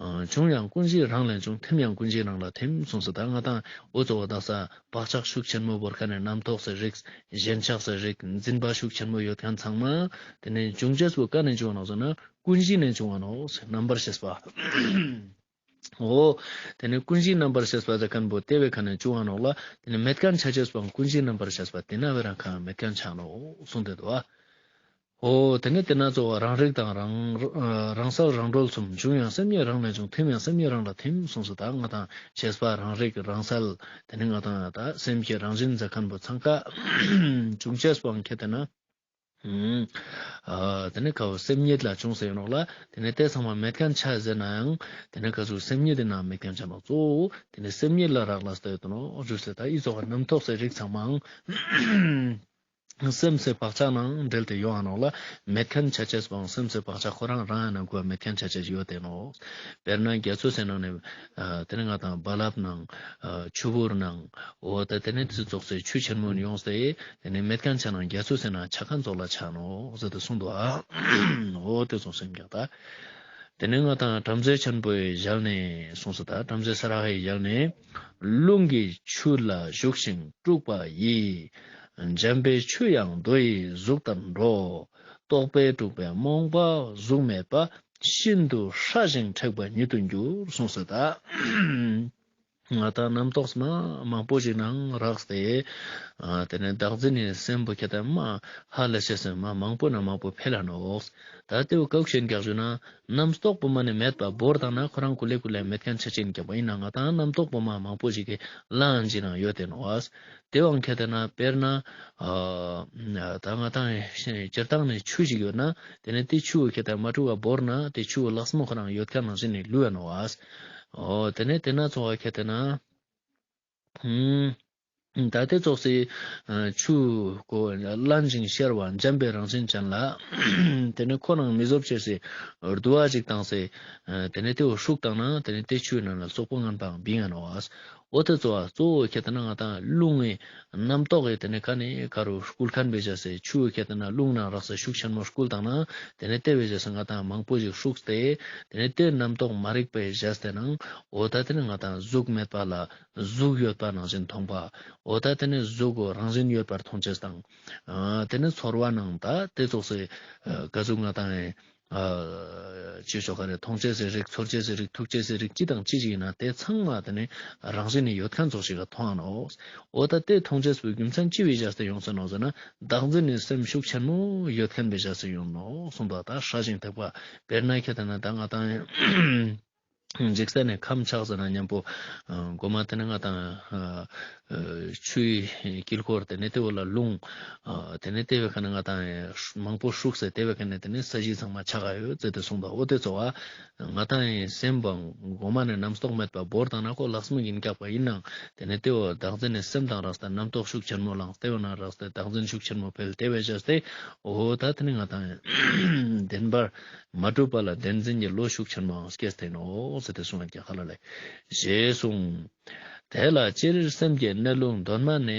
ཨ་བྱུང་ཡང་ཀུན་གཞི་རང་ལས་བྱུང་། ཐིམ་ཡང་ཀུན་གཞི་རང་ལ་ཐིམ་གསུངས་སོ། ད་ང་ཏང་འོ་གཙོ་བོ་དག་ས་བག་ཆགས་ཤུགས་ཆེན་མོ་བོར་ཁན་ནི་རྣམ་རྟོག་སི་རིགས། ཞེན་ཆགས་སི་རིགས། འཛིན་པ་ཤུགས་ཆེན་མོ་ཡོད་ཁན་ཚང་མ་དེ་ནི་བྱུང་ཅེས་པོ་ཀ་ནེ་བྱུང་ང་ནོག་ཟེར་ན་ཀུན་གཞི་ནེ་བྱུང་ང་ནོག་ཟེར། རྣམ་པར་ཤེས་པ། འོ། དེ་ནས་ཀུན་གཞི་རྣམ་པར་ཤེས་པ་ཟེར་མཁན་པོ་དེ་བའི་ཁ་ནས་བྱུང་བ་ནོག་ལ། དེ་ནས་མེད་མཁན་ཆ་ཅེས་པའང་ཀུན་གཞི་རྣམ་པར་ཤེས་པ་དེ་ན་བའི་རང་ཁ་མེད་མཁན་ཆ་ནོག་གསུངས་ཏེ་འདུག་ཨ། འོ། དེ་ནས་དེ་ན་གཙོ་བོ་རང་རིག་དང་རང་རང་གསལ་རང་གྲོལ་གསུམ། བྱུང་ཡང་སེམས་ཉིད་རང་ལས་བྱུང་། ཐིམ་ཡང་སེམས་ཉིད་རང་ལ་ཐིམ་གསུངས་སོ། ད་ང་དང་ཤེས་པ་རང་རིག་རང་གསལ། དེ་ནས་ང་དང་ད་སེམས་ཀྱི་རང་བཞིན་ཟེར་མཁན་པོ་ཚང་ཀ་བྱུང་ཅེས་པའང་ཁྱེད་དེ་ན། ཨ། དེ་ནས་ཁ་བོ་སེམས་ཉིད་ལ་བྱུང་ཟེར་ཡོད་ནོག་ལ། དེ་ནས་དེ་ཚང་མ་མེད་མཁན་ཆ་ཟེར་ནའང་། དེ་ནས་ཁ་ཟུག་སེམས་ཉིད་དེ་ན་མེད་མཁན་ཆ་ནོག་གཙོ་བོ་དེ་ནས་སེམས་ཉིད་ལ་རག་ལས་ཏེ་ཡོད་ནོག་རུ་ཟེར། ད་ཨི་ཙོགས་རྣམ་རྟོག་སའི་རིགས་ཚང་མའང་སེམས་སི་བག་ཆགས་ནང་འབྲེལ་ཏེ་ཡོང་ང་ནོག་ལ། མེད་མཁན་ཆ་ཅེས་པའང་སེམས་སི་བག་ཆགས་ཁོ་རང་རང་ཡང་ན་གོ་མེད་མཁན་ཆ་ཅེས་ཡོད་དེ་ནོག་དཔེར་ན་རྒྱ་མཚོ་ཟེར་ནང་ནས། ཨ། དེ་ནས་ང་དང་རྦ་རླབས་ནང་། ཨ། ཆུ་བུར་ནང་། འོ་ད་དེ་ནས་དེ་ཙོགས་སེ་ཆུ་ཆེན་མོ་ཡོངས་ཏེ། དེ་ནས་མེད་མཁན་ཆ་ནང་རྒྱ་མཚོ་ཟེར་ན་ཆ་མཁན་ཙོགས་ལ་ཆ་ནོག་ཟེར་ཏེ་གསུངས་འདུག་ཨ། འོ་དེ་ཙོགས་སེམས་ཀྱང་ད། དེ་ནས་ང་དང་བྲམ་ཟེ་ཆེན་པོའི་ཞལ་ནས་གསུངས་སོ། ད་བྲམ་ཟེ་ས་ར་ཧའི་ཞལ་ནས། རླུང་གི་ཆུ་ལ་ཞུགས་ཤིང་དཀྲུགས་པ་ཡིས། འཇམ་པའི་ཆུ་ཡང་རྡོ་ཡི་གཟུགས་ལྟར་འགྲོ། རྟོག་པས་དཀྲུགས་པའི་རྨོངས་པ་གཟུགས་མེད་པ། ཤིན་ཏུ་ཧྲ་ཞིང་མཁྲེགས་པ་ཉིད་དུ་འགྱུར་གསུངས་སོ། ད་ང་དང་རྣམ་རྟོག་མ་མང་པོ་ཞིག་ནང་རགས་ཏེ། ཨ། དེ་ནས་བདག་འཛིན་ནི་སེམས་པོ་ཁྱེད་དེ་མ་ཧ་ལས་ཤེས་སེམས་མ་མང་པོ་ན་མང་པོ་འཕེལ་ལ་ནོག་ད་དེ་བོ་ཀ་ཞེན་རྒྱག་ཞུ་ན། རྣམ་རྟོག་པོ་མ་ནས་མེད་པ་བོར་བཏང་ན་ཁོ་རང་ཀུ་ལེ་ཀུ་ལེ་མེད་མཁན་ཆ་ཅེས་ཀྱང་པ་ཡིན་ན། ང་དང་རྣམ་རྟོག་པོ་མ་མང་པོ་ཞིག་གི་ལན་ཅིག་ནང་ཡོད་དེ་ནོག་ཨ། དེ་བོའང་ཁྱེད་དེ་ན་དཔེར་ན། ཨ། ད་ང་དང་སྤྱིར་བཏང་ནས་ཆུ་ཞིག་ཡོད་ན། དེ་ནས་དེ་ཆུ་བོ་ཁྱེད་དེ་མ་དཀྲུགས་པ་བོར་ན་དེ་ཆུ་བོ་ལགས་མོ་ཁོ་རང་ཡོད་མཁན་ནང་བཞིན་ནས་ལུས་ཡ་ནོག་ཨ། འོ། དེ་ནས་དེ་ན་ཚོ་བ་ཁྱེད་དེ་ན། ཧུམ། ད་དེ་ཙོགས་སེ། ཨ། ཆུ་ཁོ་བོ་བརླན་ཞིང་གཤེར་བ་འཇམ་པའི་རང་བཞིན་ཅན་ལ། དེ་ནས་ཁོ་རང་མི་བཟོད་ཅེས་སི་རྡུ་བ་ཅིག་བཏང་སྟེ། ཨ། དེ་ནས་དེ་བོ་ཧྲུག་བཏང་ན་དེ་ནས་དེ་ཆུའི་ནང་ལ་སོག་པོ་ངན་པའང་བིང་ང་ནོག་ཨ། འོ་དེ་ཙོགས་གཙོ་བོ་ཁྱེད་དེ་ན་ང་དང་རླུང་ངི་རྣམ་རྟོག་གི་དེ་ནས་ཁ་ནས་ཁ་རུ་སྐུལ་མཁན་བེ་བྱ་སེ་ཆུ་ཁྱེད་དེ་ན་རླུང་ནང་རགས་སེ་ཤུགས་ཆེན་མོ་སྐུལ་བཏང་ན་དེ་ནས་དེ་བེ་བྱ་སེ་ང་དང་མང་པོ་ཞིག་ཧྲུག་སྟེ། དེ་ནས་དེ་རྣམ་རྟོག་མ་རིག་པའི་བྱ་སྟེ་ནང་འོ་ད་དེ་ནས་ང་དང་གཟུགས་མེད་པ་ལ། གཟུགས་ཡོད་པ་ནང་བཞིན་མཐོང་བ། འོ་ད་དེ་ནས་གཟུགས་གོ་རང་བཞིན་ཡོད་པར་མཐོང་ཅེས་དང་། ཨ། དེ་ནས་ཚོར་བ་ནང་ད་དེ་ཙོགས་སེ། ཨ། ག་ཟུག་ང་དང་། ཨ། ཅི་ཞོག་ག་རེ་མཐོང་ཅེས་སི་རིགས་ཚོར་ཅེས་སི་རིགས་ཐུག་ཅེས་སི་རིགས་ཅི་དང་ཅི་ཞིག་ཡིན་ན་དེ་ཚང་མ་དེ་ནས་རང་བཞིན་ནི་ཡོད་མཁན་ཙོགས་ཤིག་ག་མཐོང་ང་ནོག་འོ་ད་དེ་མཐོང་ཅེས་པོའི་རྒྱུ་མཚན་ཅི་བེ་བྱ་སྟེ་ཡོང་ས་ནོག་ཟེར་ན། བདག་འཛིན་ནི་སེམས་ཤུགས་ཆེན་མོ་ཡོད་མཁན་བེ་བྱ་སྟེ་ཡོང་ནོག་གསུངས་པ། ད་ཧྲ་ཞིང་མཁྲེགས་པ། དཔེར་ན་ཁྱེད་དེ་ན་ད་ང་དང་། འཇིག་རྟེན་ནས་ཁམས་ཆགས་ཟེར་ན་མཉམ་པོ། ཨ། གོ་མ་དེ་ནས་ང་དང་། ཨ། ཨ། ཆུའི་དཀྱིལ་འཁོར་དེ་ནས་དེ་བོ་ལ་རླུང་། ཨ། དེ་ནས་དེ་བའི་ཁ་ནས་ང་དང་མང་པོ་ཧྲུག་སེ་དེ་བའི་ཁ་ནས་དེ་ནས་ས་གཞི་ཚང་མ་ཆགས་ཡོད་ཟེར་ཏེ་གསུངས་པ། འོ་དེ་ཙོགས་པ། ང་དང་སེམས་པོ་གོ་མ་ནས་རྣམ་རྟོག་མེད་པ་བོར་བཏང་ན་ཁོ་ལགས་མོ་ཡིན་ཀྱག་པ་ཡིན་ནང་དེ་ནས་དེ་བོ་བདག་འཛིན་ནི་སེམས་དང་རགས་ཏེ་རྣམ་རྟོག་ཤུགས་ཆེན་མོ་ལངས་དེ་བོ་ན་རགས་ཏེ་བདག་འཛིན་ཤུགས་ཆེན་མོ་འཕེལ་དེ་བེ་བྱ་སྟེ། འོ་ད་དེ་ནས་ང་དང་བདེན་པར། མ་གྲུབ་པ་ལ་བདེན་འཛིན་གྱི་བློ་ཤུགས་ཆེན་མོའང་སྐྱེས་ཏེ་ནོག་ཟེར་ཏེ་གསུངས་ཀྱང་ཧ་ལ་ལས། ཞེས་གསུངས། དེ་ལ་སྤྱིར་སེམས་ཀྱི་གནས་ལུགས་གདོད་མ་ནས་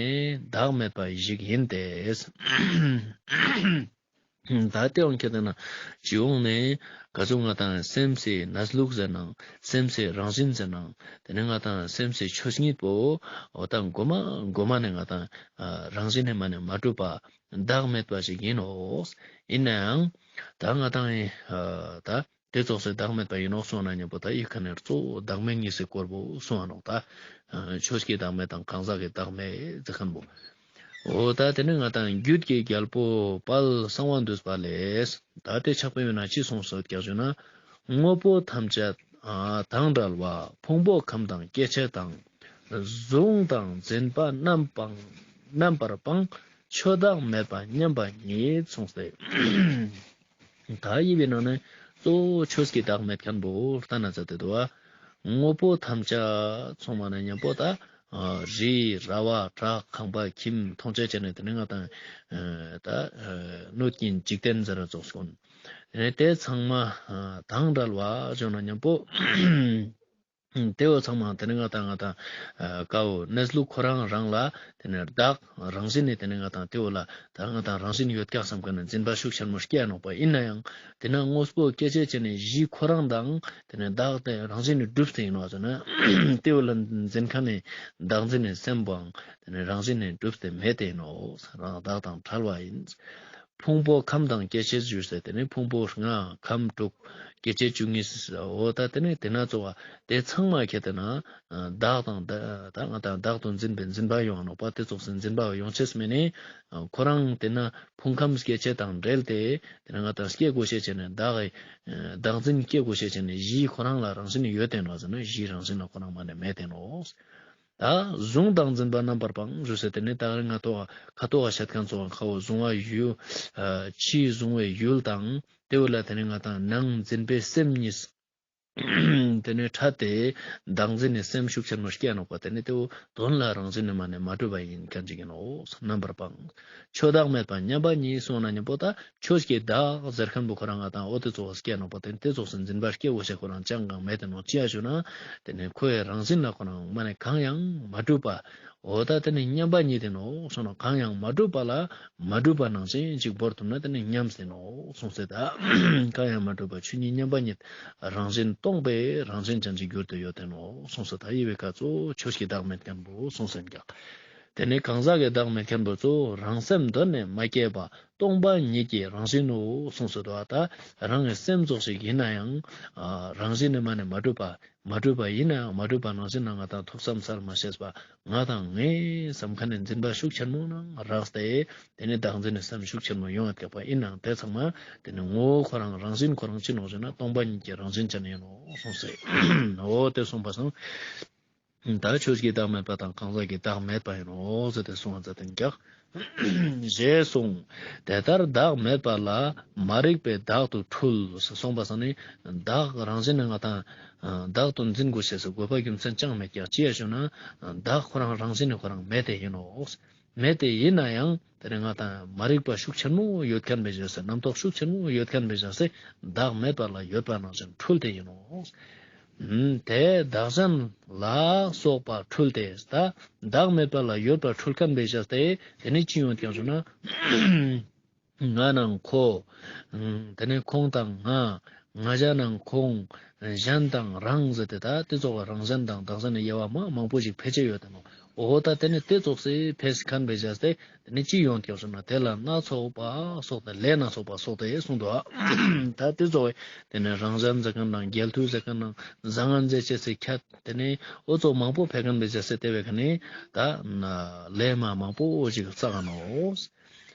བདག་མེད་པ་ཞིག་ཡིན་ཏེ། ད་དེའང་ཁྱེད་དེ་ན་སྤྱི་ཡོངས་ནས་ག་ཟུག་ང་དང་སེམས་སི་གནས་ལུགས་ཟེར་ནང་སེམས་སི་རང་བཞིན་ཟེར་ནང་དེ་ནས་ང་དང་སེམས་སི་ཆོས་ཉིད་པོ་འོ་ད་གོ་མ་གོ་མ་ནས་ང་དང་རང་བཞིན་ནས་མ་ནས་མ་གྲུབ་པ། བདག་མེད་པ་ཞིག་ཡིན་ནོག་ཡིན་ནའང་ད་ང་དང་ཨ་ད་དེ་ཙོགས་སེ་བདག་མེད་པ་ཡིན་ནོག་གསུངས་ན་མཉམ་པོ་ད་ཡི་ཁ་ནས་གཙོ་བོ་བདག་མེད་གཉིས་སི་སྐོར་པོ་གསུངས་ནོག་ད་ཨ་ཆོས་ཀྱི་བདག་མེད་དང་གང་ཟག་གི་བདག་མེད་ཟེར་མཁན་པོ། འོ་ད་དེ་ནས་ང་དང་རྒྱུད་ཀྱི་རྒྱལ་པོ་དཔལ་གསང་བ་འདུས་པ་ལས་ད་དེ་ཕྱག་དཔེ་ཡོད་ན་ཅི་གསུངས་སོ་ཀྱག་ཞུ་ན། དངོས་པོ་ཐམས་ཅད་ཨ་དང་བྲལ་བ། ཕུང་པོ་ཁམས་དང་སྐྱེ་མཆེད་དང་། གཟུང་དང་འཛིན་པ་རྣམ་སྤངས་རྣམ་པར་སྤངས། ཆོས་བདག་མེད་པ་མཉམ་པ་ཉིད་གསུངས་ཏེ། ད་ཡི་བའི་ནང་ནས་གཙོ་བོ་ཆོས་ཀྱི་བདག་མེད་མཁན་པོ་ལྟ་ན་ཙ་དེ་དུ་བ། དངོས་པོ་ཐམས་ཅད་ཚང་མ་ནས་མཉམ་པོ་ད། ཨ་རི་ར་བ་བྲག་ཁང་པ་ཁྱིམ་མཐོང་ཆ་བྱས་ནས་དེ་ནས་ང་དང་ཨ་ད་ཨ་སྣོད་ཀྱི་འཇིག་རྟེན་ཟེར་ར་ཙོགས་སོང་། དེ་ནས་དེ་ཚང་མ་ཨ་དང་བྲལ་བ་བྱུང་ན་མཉམ་པོ། དེ་བོ་ཚང་མ་དེ་ནས་ང་དང་ང་དང་ཨ་ཀ་བོ་གནས་ལུགས་ཁོ་རང་རང་ལ་དེ་ནས་བདག་རང་བཞིན་ནི་དེ་ནས་ང་དང་དེ་བོ་ལ་ད་ང་དང་རང་བཞིན་ཡོད་ཀྱག་བསམ་མཁན་ནི་འཛིན་པ་ཤུགས་ཆེན་མོ་སྐྱེ་ནོག་པ་ཡིན་ན་ཡང་དེ་ན་དངོས་པོ་སྐྱེ་མཆེད་ཅན་ནི་གཞི་ཁོ་རང་དང་དེ་ནས་བདག་དེ་རང་བཞིན་ནི་གྲུབ་སྟེ་ཡིན་ནོག་ཟེར་ན་དེ་བོ་ལ་འཛིན་མཁན་ནི་བདག་འཛིན་ནི་སེམས་པོའང་དེ་ནས་རང་བཞིན་ནི་གྲུབ་སྟེ་མེད་དེ་ཡིན་ནོག་རང་བདག་དང་བྲལ་བ་ཡིན། ཕུང་པོ་ཁམས་དང་སྐྱེ་མཆེད་བཞི་ཟེར་ཏེ་ནེ་ཕུང་པོ་ལྔ་ཁམས་དྲུག་སྐྱེ་མཆེད་བཅུ་གཉིས་འོ་ད་ཏེ་ནེ་ཏེ་ན་ཚོགས་པ་ཏེ་ཚང་མ་ཁྱེར་ཏེ་ན་བདག་དང་ད་ད་ང་དང་བདག་ཏུ་འཛིན་པའི་འཛིན་པ་ཡོང་ནོག་པ། ཏེ་ཚོགས་སི་འཛིན་པ་ཡོང་ཅེས་མེད་ནེ་ཁོ་རང་ཏེ་ན་ཕུང་ཁམས་སྐྱེ་མཆེད་དང་འབྲེལ་ཏེ་ཏེ་ན་ང་དང་སྐྱེ་དགོས་ཤེས་ཅན་ནི་བདག་གི་བདག་འཛིན་སྐྱེ་དགོས་ཤེས་ཅན་ནི་གཞི་ཁོ་རང་ལ་རང་བཞིན་ཡོད་དེ་ནོག་ཟེར་ན་གཞི་རང་བཞིན་ལ་ཁོ་རང་མ་ནེ་མེད་དེ་ནོག། ད་གཟུང་དང་འཛིན་པ་རྣམ་པར་སྤངས་ཞུ་ཟེར་ཏེ་ནེ་ད་རིང་ང་ཏོ་ཁ་ཏོ་བ་བཤད་མཁན་ཚོ་ཁ་བོ་གཟུང་བ་ཡུལ་ཕྱིའི་གཟུང་བའི་ཡུལ་དང་ཏེ་བོ་ལ་ཏེ་ནེ་ང་དང་ནང་འཛིན་པའི་སེམས་གཉིས་ཏེ་ནེ་ཕྲད་དེ་བདག་འཛིན་ནི་སེམས་ཤུགས་ཆེན་མོ་སྐྱེ་ནོག་པ། ཏེ་ནེ་ཏེ་བོ་དོན་ལ་རང་བཞིན་ནི་མ་ནེ་མ་གྲུབ་པ་ཡིན་མཁན་ཅིག་ཡིན་ནོག། རྣམ་པར་སྤངས། ཆོས་བདག་མེད་པ་མཉམ་པ་ཉིད་གསུངས་ན་མཉམ་པོ་ད་ཆོས་ཀྱི་བདག་ཟེར་མཁན་པོ་ཁོ་རང་ང་དང་འོ་ཏེ་ཚོགས་སྐྱེ་ནོག་པ། ཏེ་ཏེ་ཚོགས་སི་འཛིན་པ་སྐྱེ་བོ་ཤེས་ཁོ་རང་ཅང་གང་མེད་དེ་ནོག། ཅི་ཡ་ཞུ་ན་ཏེ་ནེ་ཁོའི་རང་བཞིན་ལ་ཁོ་རང་མ་ནེ་གང་ཡང་མ་གྲུབ་པ། འོ་ད་ཏེ་ནེ་མཉམ་པ་ཉིད་དེ་ནོག་གསུངས་ནོག། གང་ཡང་མ་གྲུབ་པ་ལ་མ་གྲུབ་པ་ནང་བཞིན་ཅིག་བོར་ཐུབ་ན་ཏེ་ནེ་མཉམ་སྟེ་ནོག་གསུངས་སེ་ད། གང་ཡང་མ་གྲུབ་པ་ཆོས་ཉིད་མཉམ་པ་ཉིད་རང་བཞིན་སྟོང་པའི་རང་བཞིན་ཅན་ཅིག་གྱུར་ཏེ་ཡོད་དེ་ནོག་གསུངས་སེ་ད། ཡི་བེ་ཀ་ཙོ་ཆོས་ཀྱི་བདག་མེད་མཁན་པོ་གསུངས་སེ་ཀྱག། ཏེ་ནེ་གང་ཟག་གི་བདག་མེད་མཁན་པོ་ཙོ་རང་སེམས་གདོད་ནས་མ་སྐྱེས་པ་སྟོང་པ་ཉིད་ཀྱི་རང་བཞིན་ནོ་གསུངས་སོ། ད་རང་གི་སེམས་ཙོགས་ཤིག་ཡིན་ན་ཡང་རང་བཞིན་ནི་མ་ནེ་མ་གྲུབ་པ། མ་གྲུབ་པ་ཡིན་ན་ཡང་མ་གྲུབ་པ་ནང་བཞིན་ན་ང་དང་ཐུགས་བསམ་ཚར་མ་ཤེས་པ་ང་དང་ངའི་བསམ་མཁན་ནི་འཛིན་པ་ཤུགས་ཆེན་མོ་ནང་རགས་ཏེ་ཏེ་ནེ་བདག་འཛིན་ནི་སེམས་ཤུགས་ཆེན་མོ་ཡོང་བ་ཀྱག་པ་ཡིན་ནའང་ཏེ་ཚང་མ་ཏེ་ནེ་ངོ་བོ་ཁོ་རང་རང་བཞིན་ཁོ་རང་ཅི་ནོག་ཟེར་ན་སྟོང་པ་ཉིད་ཀྱི་རང་བཞིན་ཅན་ཡིན་ནོག་གསུངས་སེ། འོ་ཏེ་གསུངས་པ་སང་། ད་ཆོས་ཀྱི་བདག་མེད་པ་དང་གང་ཟག་གི་བདག་མེད་པ་ཡིན་ནོ་ཟེར་ཏེ་གསུངས་པ་ཟེར་ཏེ་ཀྱག། ཞེས་གསུངས། དེ་ལྟར་བདག་མེད་པ་ལ་མ་རིག་པའི་བདག་ཏུ་འཁྲུལ། གསུངས་པ་སང་ནི་བདག་རང་བཞིན་ནི་ང་དང་བདག་ཏུ་འཛིན་དགོས་ཤེས་སི་དགོས་པ་རྒྱུ་མཚན་ཅང་མེད་ཀྱག། ཅི་ཡ་ཞུ་ན་བདག་ཁོ་རང་རང་བཞིན་ནི་ཁོ་རང་མེད་དེ་ཡིན་ནོག། མེད་དེ་ཡིན་ན་ཡང་ཏེ་ནེ་ང་དང་མ་རིག་པ་ཤུགས་ཆེན་མོ་ཡོད་མཁན་པའི་ཞག་སེ་རྣམ་རྟོག་ཤུགས་ཆེན་མོ་ཡོད་མཁན་པའི་ཞག་སེ་བདག་མེད་པ་ལ་ཡོད་པ་ནང་བཞིན་འཁྲུལ་ཏེ་ཡིན་ནོག། ཨུམ། དེ་བདག་གཞན་ལ་སོགས་པ་འཁྲུལ་ཏེ། ད་བདག་མེད་པ་ལ་ཡོད་པ་འཁྲུལ་མཁན་པའི་ཞག་སེ་ཏེ་ནེ་ཅི་ཡོང་ཀྱག་ཞུ་ན། ང་ནང་ཁོ། ཨུམ། ཏེ་ནེ་ཁོང་དང་ང་། ང་ཞ་ནང་ཁོང་། གཞན་དང་རང་ཟེར་ཏེ་ད་ཏེ་ཚོགས་པ་རང་གཞན་དང་བདག་གཞན་ནི་དབྱེ་བ་མ་མང་པོ་ཞིག་ཕལ་ཆེར་ཡོད་དེ་ནོག། འོ་ད་ཏེ་ནེ་ཏེ་ཚོགས་སི་ཕལ་མཁན་པའི་ཞག་སེ་ཏེ་ནེ་ཅི་ཡོང་ཀྱག་ཞུ་ན་དེ་ལ་སྣ་ཚོགས་པ་སོགས་ཏེ་ལས་སྣ་ཚོགས་པ་སོགས་ཏེ་གསུངས་འདུག། ད་ཏེ་ཚོགས་སི་ཏེ་ནེ་རང་གཞན་ཟེར་མཁན་དང་རྒྱལ་མཐུ་ཟེར་མཁན་དང་བཟང་ངན་ཟེར་ཅེས་སི་ཁྱད་ཏེ་ནེ་འོ་ཚོགས་མང་པོ་ཕལ་མཁན་པའི་ཞག་སེ་ཏེ་བའི་ཁ་ནེ་ད་ལས་མ་མང་པོ་ཞིག་བསགས་ནོག།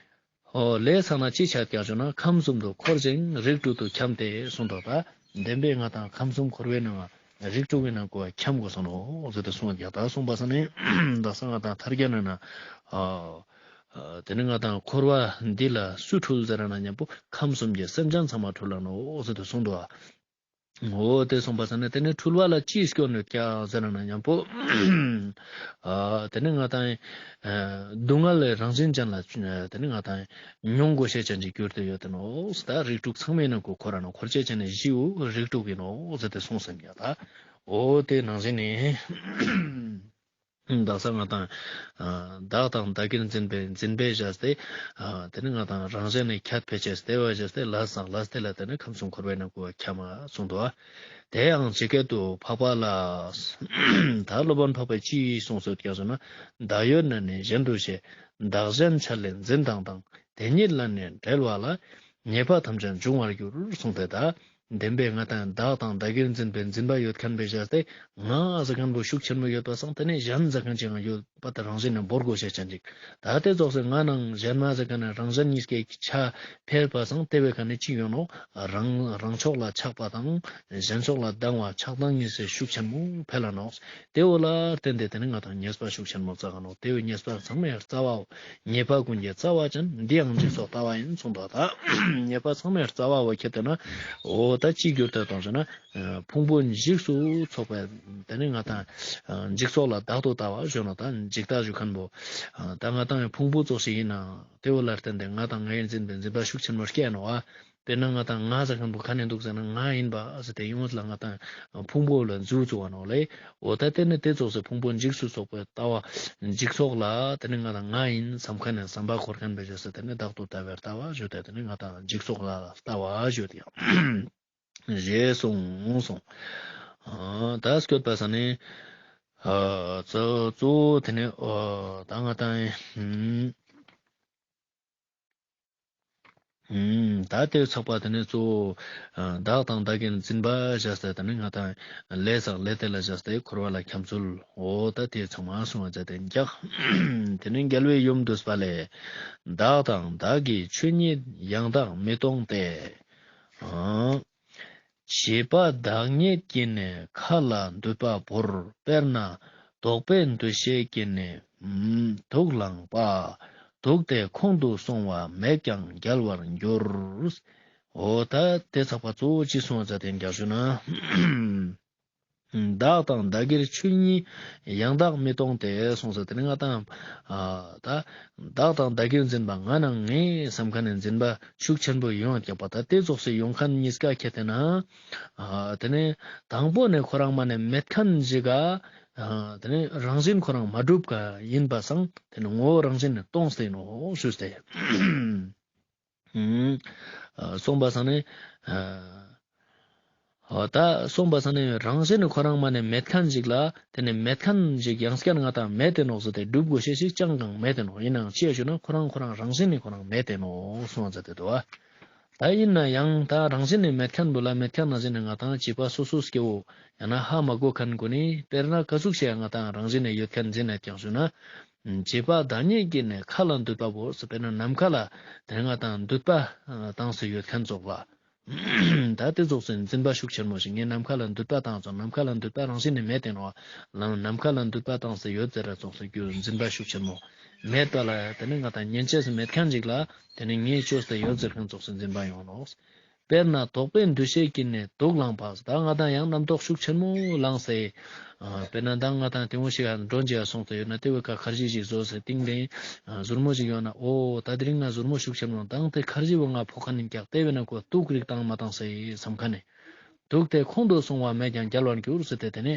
འོ་ལས་བསགས་ན་ཅི་ཆ་ཀྱག་ཞུ་ན་ཁམས་གསུམ་དུ་འཁོར་ཞིང་རིགས་དྲུག་ཏུ་འཁྱམས་ཏེ་གསུངས་འདུག། ད་བདེན་པའི་ང་དང་ཁམས་གསུམ་འཁོར་བའི་ནང་རིགས་དྲུག་གི་ནང་གོ་འཁྱམས་དགོས་སོང་ནོག་ཟེར་ཏེ་གསུངས་ཀྱག། ད་གསུངས་པ་སང་ནི་བདག་ས་ང་དང་ཐར་རྒྱ་ན་ན། ཨ་ཨ་ཏེ་ནེ་ང་དང་འཁོར་བ་འདི་ལ་སུ་འཁྲུལ་ཟེར་ན་མཉམ་པོ་ཁམས་གསུམ་གྱི་སེམས་ཅན་ཚང་མ་འཁྲུལ་ལ་ནོག་ཟེར་ཏེ་གསུངས་འདུག། འོ་ཏེ་གསུངས་པ་སང་ནི་ཏེ་ནེ་འཁྲུལ་བ་ལ་ཅི་སྐྱོན་ཡོད་ཀྱག་ཟེར་ན་མཉམ་པོ། ཨ་ཏེ་ནེ་ང་དང་ཨ་སྡུག་བསྔལ་ལས་རང་བཞིན་ཅན་ལ་ཏེ་ནེ་ང་དང་མྱོང་དགོས་ཤེས་ཅན་ཅིག་གྱུར་ཏེ་ཡོད་དེ་ནོག། ད་རིགས་དྲུག་ཚང་མའི་ནང་གོ་འཁོར་ར་ནོག། འཁོར་ཅེས་ཅན་ནི་གཞི་བོ་རིགས་དྲུག་ཡིན་ནོག་ཟེར་ཏེ་གསུངས་སེ་ཀྱག། ད་འོ་ཏེ་ནང་བཞིན་ནི། བདག་ས་ང་དང་ཨ་བདག་དང་བདག་གིར་འཛིན་པའི་འཛིན་པའི་ཞག་སེ་ཨ་ཏེ་ནེ་ང་དང་རང་གཞན་ནི་ཁྱད་ཕལ་ཆེར་སྟེ་བ་ཞག་སེ་ལས་སང་ལས་ཏེ་ལ་ཏེ་ནེ་ཁམས་གསུམ་འཁོར་བའི་ནང་གོ་འཁྱམས་མ་གསུངས་འདུག། དེ་ཡང་ཇི་སྐད་དུ་འཕགས་པ་ལ། ད་སློབ་དཔོན་འཕགས་པས་ཅི་གསུངས་སོ་ཀྱག་ཟེར་ན། བདག་ཡོད་ན་ནི་གཞན་དུ་ཤེས། བདག་གཞན་ཆ་ལས་འཛིན་དང་དང་། དེ་ཉིད་ལ་ནི་འབྲེལ་བ་ལ། ཉེས་པ་ཐམས་ཅད་འབྱུང་བར་འགྱུར་གསུངས་ཏེ་ད། བདེན་པའི་ང་དང་བདག་དང་བདག་གིར་འཛིན་པའི་འཛིན་པ་ཡོད་མཁན་པའི་ཞག་སེ་ང་ཟེར་མཁན་པོ་ཤུགས་ཆེན་མོ་ཡོད་པ་སང་ཏེ་ནེ་གཞན་ཟེར་མཁན་ཅིག་ཡང་ཡོད་པ་ད་རང་བཞིན་ནི་བོར་དགོས་ཤེས་ཅན་ཅིག། ད་ཏེ་ཙོགས་སེ་ང་ནང་གཞན་མ་ཟེར་མཁན་ནི་རང་གཞན་གཉིས་ཀའི་ཆ་འཕེལ་བ་སང་ཏེ་བའི་ཁ་ནེ་ཅི་ཡོང་ནོག། རང་རང་ཕྱོགས་ལ་ཆགས་པ་དང་གཞན་ཕྱོགས་ལ་སྡང་བ་ཆགས་སྡང་གཉིས་སེ་ཤུགས་ཆེན་མོ་འཕེལ་ལ་ནོག། ཏེ་བོ་ལ་བརྟེན་ཏེ་ཏེ་ནེ་ང་དང་ཉེས་པ་ཤུགས་ཆེན་མོ་བསགས་ནོག། ཏེ་བོ་ཉེས་པ་ཚང་མའི་རྩ་བའོ། ཉེས་པ་ཀུན་གྱི་རྩ་བ་ཅན། འདི་ཡང་འཇིག་ཚོགས་ལྟ་བ་ཡིན་གསུངས་པ་ད། ཉེས་པ་ཚང་མའི་རྩ་བ་བོ་ཁྱེར་ཏེ་ན། འོ་ད་ཅི་གྱུར་ཏེ་ཏང་ཟེར་ན། ཕུང་པོ་འཇིག་སུ་ཚོགས་པའི་ཏེ་ནེ་ང་དང་འཇིག་ཚོགས་ལ་བདག་ཏུ་ལྟ་བ་ཞུ་ན་ད་འཇིག་ལྟ་ཞུ་མཁན་པོ། ད་ང་དང་ཕུང་པོ་ཙོགས་ཤིག་ཡིན་ན་ཏེ་བོ་ལ་བརྟེན་ཏེ་ང་དང་ངའི་འཛིན་པའི་འཛིན་པ་ཤུགས་ཆེན་མོ་སྐྱེ་ནོག་པ། དཔེར་ན་ང་དང་ང་ཟེར་མཁན་པོ་ཁ་ནེ་འདུག་ཟེར་ན་ང་ཡིན་པ་ཟེར་ཏེ་ཡོངས་ལ་ང་དང་ཕུང་པོ་ལ་འཛུལ་བཅུག་པ་ནོག་ལེ། འོ་ད་ཏེ་ནེ་ཏེ་ཙོགས་སེ་ཕུང་པོ་འཇིག་སུ་ཚོགས་པའི་ལྟ་བ་འཇིག་ཚོགས་ལ་ཏེ་ནེ་ང་དང་ང་ཡིན་བསམ་མཁན་ནི་བསམ་པ་འཁོར་མཁན་པའི་ཞག་སེ་ཏེ་ནེ་བདག་ཏུ་ལྟ་བའི་ལྟ་བ་ཞུ་སྟེ་ཏེ་ནེ་ང་དང་འཇིག་ཚོགས་ལ་ལྟ་བ་ཞུ་སྟེ་ཡང་ཞེས་གསུངས་གསུངས། ད་སྐྱོད་པ་ས་ནི་གཙོ་བོ་ཏེ་ནེ་ད་ང་དང་ཨ། ཨུམ། ད་དེ་ཚགས་པ་དེ་ནི་གཙོ་བོ་ཨ་བདག་དང་བདག་གིར་འཛིན་པ་བྱས་ཏེ་དེ་ནི་ང་དང་ལས་དང་ལས་དེ་ལ་བྱས་ཏེ་འཁོར་བ་ལ་འཁྱམས་ཚུལ། འོ་ད་དེ་ཚང་མ་གསུངས་པ་མཛད་དེ་འདུག། དེ་ནི་རྒྱལ་བའི་ཡུམ་བསྡུས་པ་ལས། བདག་དང་བདག་གི་ཆོས་ཉིད་ཡང་དག་མི་སྟོང་སྟེ། ཨ། བྱིས་པ་བདག་ཉིད་ཀྱིས་ནི་མཁའ་ལ་འདུད་པ་བོར། དཔེར་ན་དོག་པའི་འདུ་ཤེས་ཀྱིས་ནི་དུག་བླངས་པ། དུག་དེ་ཁོང་དུ་སོང་བ་མེད་ཀྱང་རྒྱལ་བར་འགྱུར། འོ་ད་དེ་ཚགས་པ་གཙོ་བོ་ཅི་གསུངས་པ་མཛད་དེ་འདུག་ཞུ་ན། བདག་དང་བདག་གིར་ཆོས་ཉིད་ཡང་དག་མི་སྟོང་སྟེ་གསུངས་ས་དེ་ནི་ང་དང་ཨ་ད་བདག་དང་བདག་གིར་འཛིན་པ་ང་ནང་ངའི་བསམ་མཁན་ནི་འཛིན་པ་ཤུགས་ཆེན་པོ་ཡོང་ཡོད་ཀྱག་པ། ད་དེ་ཙོགས་སེ་ཡོང་མཁན་གཉིས་ཀ་ཁྱེར་ཏེ་ན་ཨ་དེ་ནི་དང་པོ་ནས་ཁོ་རང་མ་ནས་མེད་མཁན་ཞིག་ག་ཨ་དེ་ནི་རང་བཞིན་ཁོ་རང་མ་གྲུབ་ཀ་ཡིན་པ་སང་དེ་ནི་ངོ་བོ་རང་བཞིན་ནས་སྟོང་སྟེ་ཡིན་ནོག་ཞུས་ཏེ། ཨུམ། ཨ་གསུངས་པ་སང་ནི། ཨ་ད་གསུངས་པ་སང་ནི་རང་བཞིན་ནི་ཁོ་རང་མ་ནས་མེད་མཁན་ཞིག་ལ་དེ་ནི་མེད་མཁན་ཞིག་ཡང་སྐྱར་ང་དང་མེད་དེ་ནོག་ཟེར་ཏེ་སྒྲུབ་དགོས་ཤེས་ཞིག་ཅང་གང་མེད་དེ་ནོག། ཡིན་ནའང་ཅི་ཡ་ཞུ་ན་ཁོ་རང་ཁོ་རང་རང་བཞིན་ནི་ཁོ་རང་མེད་དེ་ནོག་གསུངས་པ་མཛད་དེ་འདུག་པ། ད་ཡིན་ན་ཡང་ད་རང་བཞིན་ནི་མེད་མཁན་བོ་ལ་མེད་མཁན་ནང་བཞིན་ནི་ང་དང་བྱིས་པ་སོ་སོ་སྐྱེ་བོ་ཡང་ན་ཧ་མ་གོ་མཁན་ཀུན་ནི་དཔེར་ན་ག་ཟུག་ཞིག་ཡང་ང་དང་རང་བཞིན་ནི་ཡོད་མཁན་འཛིན་ནས་ཀྱང་ཞུ་ན། བྱིས་པ་བདག་ཉིད་ཀྱིས་ནི་མཁའ་ལ་འདུད་པ་བོ་ཟེར་དཔེར་ན་ནམ་མཁའ་ལ་དེ་ང་དང་འདུད་པ་བཏང་སྟེ་ཡོད་མཁན་ཙོགས་ལ། ད་དེ་ཙོགས་སེ་འཛིན་པ་ཤུགས་ཆེན་མོ་ཞིག་ངས་ནམ་མཁའ་ལ་འདུད་པ་བཏང་ཙོགས། ནམ་མཁའ་ལ་འདུད་པ་རང་བཞིན་ནི་མེད་དེ་ནོག། ནམ་མཁའ་ལ་འདུད་པ་བཏང་སྟེ་ཡོད་ཟེར་ར་ཙོགས་སེ་རྒྱུ་འཛིན་པ་ཤུགས་ཆེན་མོ་མེད་པ་ལ་དེ་ནི་ང་དང་ཉན་ཅེས་སུ་མེད་མཁན་ཅིག་ལ་དེ་ནི་ངས་བཅོས་ཏེ་ཡོད་ཟེར་མཁན་ཙོགས་སེ་འཛིན་པ་ཡོང་ནོག། དཔེར་ན་དོག་པའི་འདུ་ཤེས་ཀྱིས་ནི་དུག་བླངས་པ། ད་ང་དང་ཡང་རྣམ་རྟོག་ཤུགས་ཆེན་མོ་ལངས་སེ། ཨ་དཔེར་ན་ད་ང་དང་དེ་མོ་ཞིག་ཨ་མགྲོན་ཅིག་ཡ་སོང་སྟེ་ཡོད་ན་དེ་བོའི་ཁ་ཁར་ཇི་ཞིག་བཟོས་སེ་སྟེང་དེ་ཨ་ཟུར་མོ་ཞིག་ཡོང་ན། འོ་ད་དེ་རིང་ང་ཟུར་མོ་ཤུགས་ཆེན་མོ་དང་དེ་ཁར་ཇི་བོ་ང་ཕོག་མཁན་ཡིན་ཀྱག། དེ་བས་ན་ཁོ་དུག་རིགས་བཏང་མ་བཏང་སེ་བསམ་མཁན་ནི། དུག་དེ་ཁོང་དུ་སོང་བ་མེད་ཀྱང་རྒྱལ་བར་འགྱུར་ཟེར་ཏེ་དེ་ནི།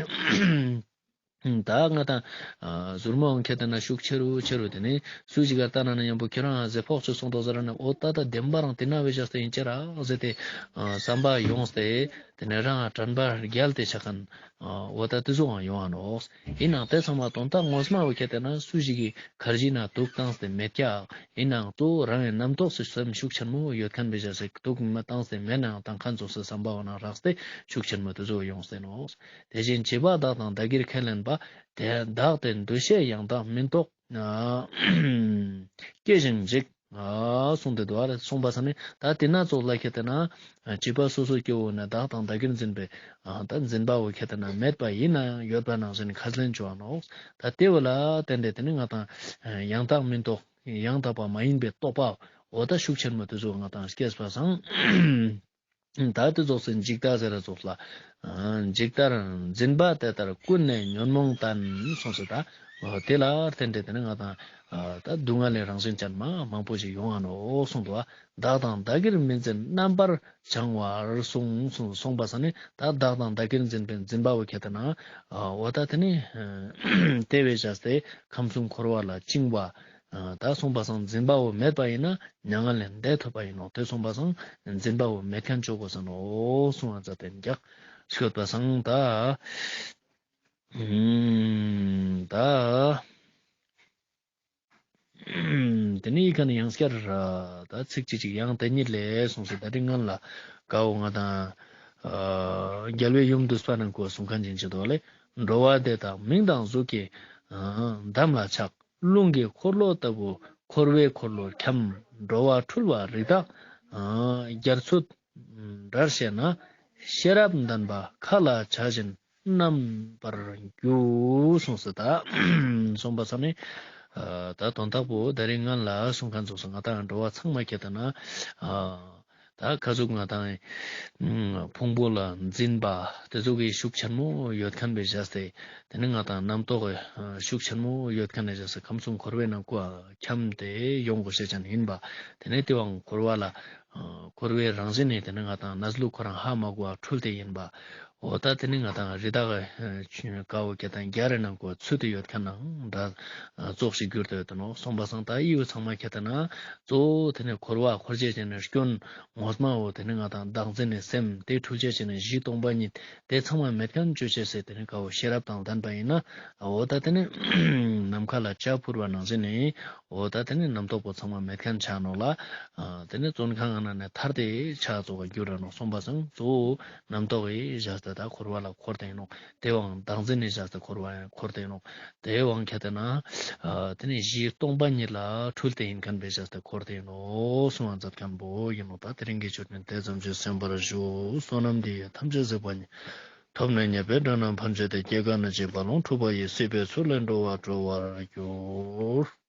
ད་ང་དང་ཨ་ཟུར་མོ་འོང་ཁྱེར་ཏེ་ན་ཤུགས་ཆེ་རུ་ཆེ་རུ་དེ་ནི་སུ་ཞིག་ག་ལྟ་ན་ན་མཉམ་པོ་ཁྱེད་རང་ཟེ་ཕོག་ཆུ་སོང་དོ་ཟེར་ན། འོ་ད་ད་བདེན་པ་རང་དེ་ན་བེ་ཞག་སྟེ་ཡིན་ཅེ་ར་ཟེར་ཏེ་ཨ་བསམ་པ་ཡོངས་ཏེ་དེ་ནི་རང་དྲན་པ་རྒྱལ་ཏེ་ཆ་མཁན་ཨ་འོ་ད་དེ་ཟུག་ཡང་ཡོང་ང་ནོག། ཡིན་ནའང་དེ་ཚང་མ་དོན་དག་ངོ་མ་བོ་ཁྱེར་ཏེ་ན་སུ་ཞིག་གི་ཁར་ཇི་ན་དུག་བཏང་སྟེ་མེད་ཀྱག། ཡིན་ནའང་གཙོ་བོ་རང་གི་རྣམ་རྟོག་སེམས་ཤུགས་ཆེན་མོ་ཡོད་མཁན་བེ་ཞག་སྟེ་དུག་མ་བཏང་སྟེ་མེད་ནའང་བཏང་མཁན་ཙོགས་སེ་བསམ་པ་འོ་ན་རགས་ཏེ་ཤུགས་ཆེན་མོ་དེ་ཟུག་ཡོངས་ཏེ་ནོག། དེ་བཞིན་བྱིས་པ་བདག་དང་བདག་གིར་ཁས་ལེན་པ། དེ་བདག་དེ་འདུ་ཤེས་ཡང་དག་མིན་རྟོག། ཨ་སྐྱེ་ཞིང་འཇིག། ཨ་གསུངས་ཏེ་འདུག་པ་རེད། གསུངས་པ་སང་ནི་ད་དེ་ན་ཙོགས་ལ་ཁྱེར་ཏེ་ན་བྱིས་པ་སོ་སོ་སྐྱེ་བོ་ནི་བདག་དང་བདག་གིར་འཛིན་པའི་ཨ་ད་འཛིན་པ་བོ་ཁྱེར་ཏེ་ན་མེད་པ་ཡིན་ན་ཡང་ཡོད་པ་ནང་བཞིན་ཁས་ལེན་བཅོ་འ་ནོག། ད་དེ་བོ་ལ་བརྟེན་ཏེ་དེ་ནི་ང་དང་ཡང་དག་མིན་རྟོག། ཡང་དག་པ་མ་ཡིན་པའི་རྟོག་པ་འོ་ད་ཤུགས་ཆེན་མོ་དེ་ཚོ་ང་དང་སྐྱེས་པ་སང་། ད་དེ་ཙོགས་སེ་འཇིག་ལྟ་ཟེར་ར་ཙོགས་ལ། ཨ་འཇིག་ལྟར་འཛིན་པ་དེ་ལྟར་ཀུན་ནས་ཉོན་མོངས་བསྟན་གསུངས་སོ། ད་འོ་དེ་ལ་བརྟེན་ཏེ་དེ་ནི་ང་དང་ཨ་ད་སྡུག་བསྔལ་ལས་རང་བཞིན་ཅན་མ་མང་པོ་ཞིག་ཡོང་ང་ནོག་གསུངས་འདུག་པ། བདག་དང་བདག་གིར་མི་འཛིན་རྣམ་པར་བྱང་བར་གསུངས་གསུངས་གསུངས་པ་སང་ནི་ད་བདག་དང་བདག་གིར་འཛིན་པའི་འཛིན་པ་བོ་ཁྱེར་ཏེ་ན་ཨ་འོ་ད་དེ་ནི་ཨ་དེ་བས་བྱས་ཏེ་ཁམས་གསུམ་འཁོར་བ་ལ་བཅིངས་པ། ཨ་ད་གསུངས་པ་སང་འཛིན་པ་བོ་མེད་པ་ཡིན་ན་མྱ་ངན་ལས་འདས་ཐུབ་པ་ཡིན་ནོག། དེ་གསུངས་པ་སང་འཛིན་པ་བོ་མེད་མཁན་བཅོ་དགོས་ས་ནོག་གསུངས་པ་མཛད་དེ་འདུག། ཤོད་པ་སང་ད་ཨུམ་ད་ཨུམ་དེ་ནི་ཡི་གེ་ནི་ཡང་སྐྱར་ཨ་ད་ཚིག་གཅིག་གཅིག་ཡང་དེ་ཉིད་ལས་གསུངས་སོ། ད་རིང་སྔོན་ལ་ཀ་བོ་ང་དང་ཨ་རྒྱལ་བའི་ཡུམ་བསྡུས་པ་ནང་ཁོ་གསུང་མཁན་ཅིག་ཅི་དོ་ལེ། འགྲོ་བ་དེ་དག་མིང་དང་གཟུགས་ཀྱིས་ཨ་འདམ་ལ་ཆགས། རླུང་གི་འཁོར་ལོ་ལྟ་བུ་འཁོར་བའི་འཁོར་ལོར་འཁྱམས། འགྲོ་བ་འཁྲུལ་བ་རིགས་དག་ཨ་རྒྱ་མཚོ་འདྲར་བཤད་ན། ཤེས་རབ་ལྡན་པ་མཁའ་ལ་བྱ་བཞིན་རྣམ་པར་རྒྱུ། གསུངས་སོ། ད་གསུངས་པ་སང་ནི་ཨ་ད་དོན་དག་པོ་ད་རིང་སྔོན་ལ་གསུང་མཁན་ཙོགས་སུ་ང་དང་འགྲོ་བ་ཚང་མ་ཁྱེར་ཏེ་ན་ཨ་ད་ཀ་ཟུག་ང་དང་ཕུང་པོ་ལ་འཛིན་པ་དེ་ཙོགས་ཀྱི་ཤུགས་ཆེན་མོ་ཡོད་མཁན་བས་བྱས་ཏེ། དེ་ནི་ང་དང་རྣམ་རྟོག་གི་ཤུགས་ཆེན་མོ་ཡོད་མཁན་ནས་བྱས་ཏེ་ཁམས་གསུམ་འཁོར་བའི་ནང་ཀ་འཁྱམས་ཏེ་ཡོང་དགོས་ཤེས་ཅན་ཡིན་པ། དེ་ནི་དེ་བའང་འཁོར་བ་ལ་འཁོར་བའི་རང་བཞིན་ནི་དེ་ནི་ང་དང་གནས་ལུགས་ཁོ་རང་ཧ་མ་གོ་བ་འཁྲུལ་ཏེ་ཡིན་པ། འོ་ད་དེ་ནི་ང་དང་རི་དྭགས་ཀ་བོ་ཁྱེར་ཏེ་ན་ཀ་བོ་ཚུད་དེ་ཡོད་ཁན་ནང་འདྲ་ཙོགས་ཤིག་གྱུར་ཏེ་ཡོད་དེ་ནོག། སོང་པ་སང་ད་འི་བོ་ཚང་མ་ཁྱེར་ཏེ་ན་གཙོ་བོ་དེ་ནི་འཁོར་བ་འཁོར་ཅེས་སི་སྐྱོན་ངོ་མ་བོ་དེ་ནི་ང་དང་བདག་འཛིན་ནི་སེམས་དེ་འཁྲུལ་ཅེས་སི་གཞི་སྟོང་པ་ཉིད་དེ་ཚང་མ་མེད་ཁན་ཅོ་ཅེས་སི་དེ་ནི་ཀ་བོ་ཤེས་རབ་དང་ལྡན་པ་ཡིན་ན། འོ་ད་དེ་ནི་ནམ་མཁའ་ལ་བྱ་འཕུར་བ་ནང་བཞིན་ནི་འོ་ད་དེ་ནི་རྣམ་རྟོག་པོ་ཚང་མ་མེད་ཁན་ཆ་ནོག་ལ། ཨ་དེ་ནི་བཙོན་ཁང་ནང་ནེ་ཐར་ཏེ་ཆ་ཙོགས་གྱུར་ར་ནོག། སོང་པ་སང་གཙོ་བོ་རྣམ་རྟོག་གི་བཞག་སྟེ་ད་འཁོར་བ་ལ་འཁོར་ཏེ་ཡིན་ནོག། དེ་བོའང་བདག་འཛིན་ནི་བཞག་སྟེ་འཁོར་བ་འཁོར་ཏེ་ཡིན་ནོག། དེ་བོའང་ཁྱེར་ཏེ་ན་ཨ་དེ་ནི་གཞི་སྟོང་པ་ཉིད་ལ་འཁྲུལ་ཏེ་ཡིན་ཁན་བོའི་བཞག་སྟེ་འཁོར་ཏེ་ཡིན་ནོག་གསུང་བ་མཛད་ཁན་བོ་ཡིན་ནོག། ད་དེ་རིང་གི་ཆོས་ནི་དེ་ཙམ་གྱིས་ཟིན་པར་ཞུ། བསོད་ནམས་འདི་ཡིས་ཐམས་ཅད་གཟིགས་པ་ཉིད། ཐོབ་ནས་ཉེས་པའི་དགྲ་རྣམས་ཕམ་བྱས་ཏེ། སྐྱེ་རྒ་ན་འཆིའི་རྦ་ཀློང་འཁྲུགས་པ་ཡི། སྲིད་པའི་མཚོ་ལས་འགྲོ་བ་སྒྲོལ་བར་འགྱུར།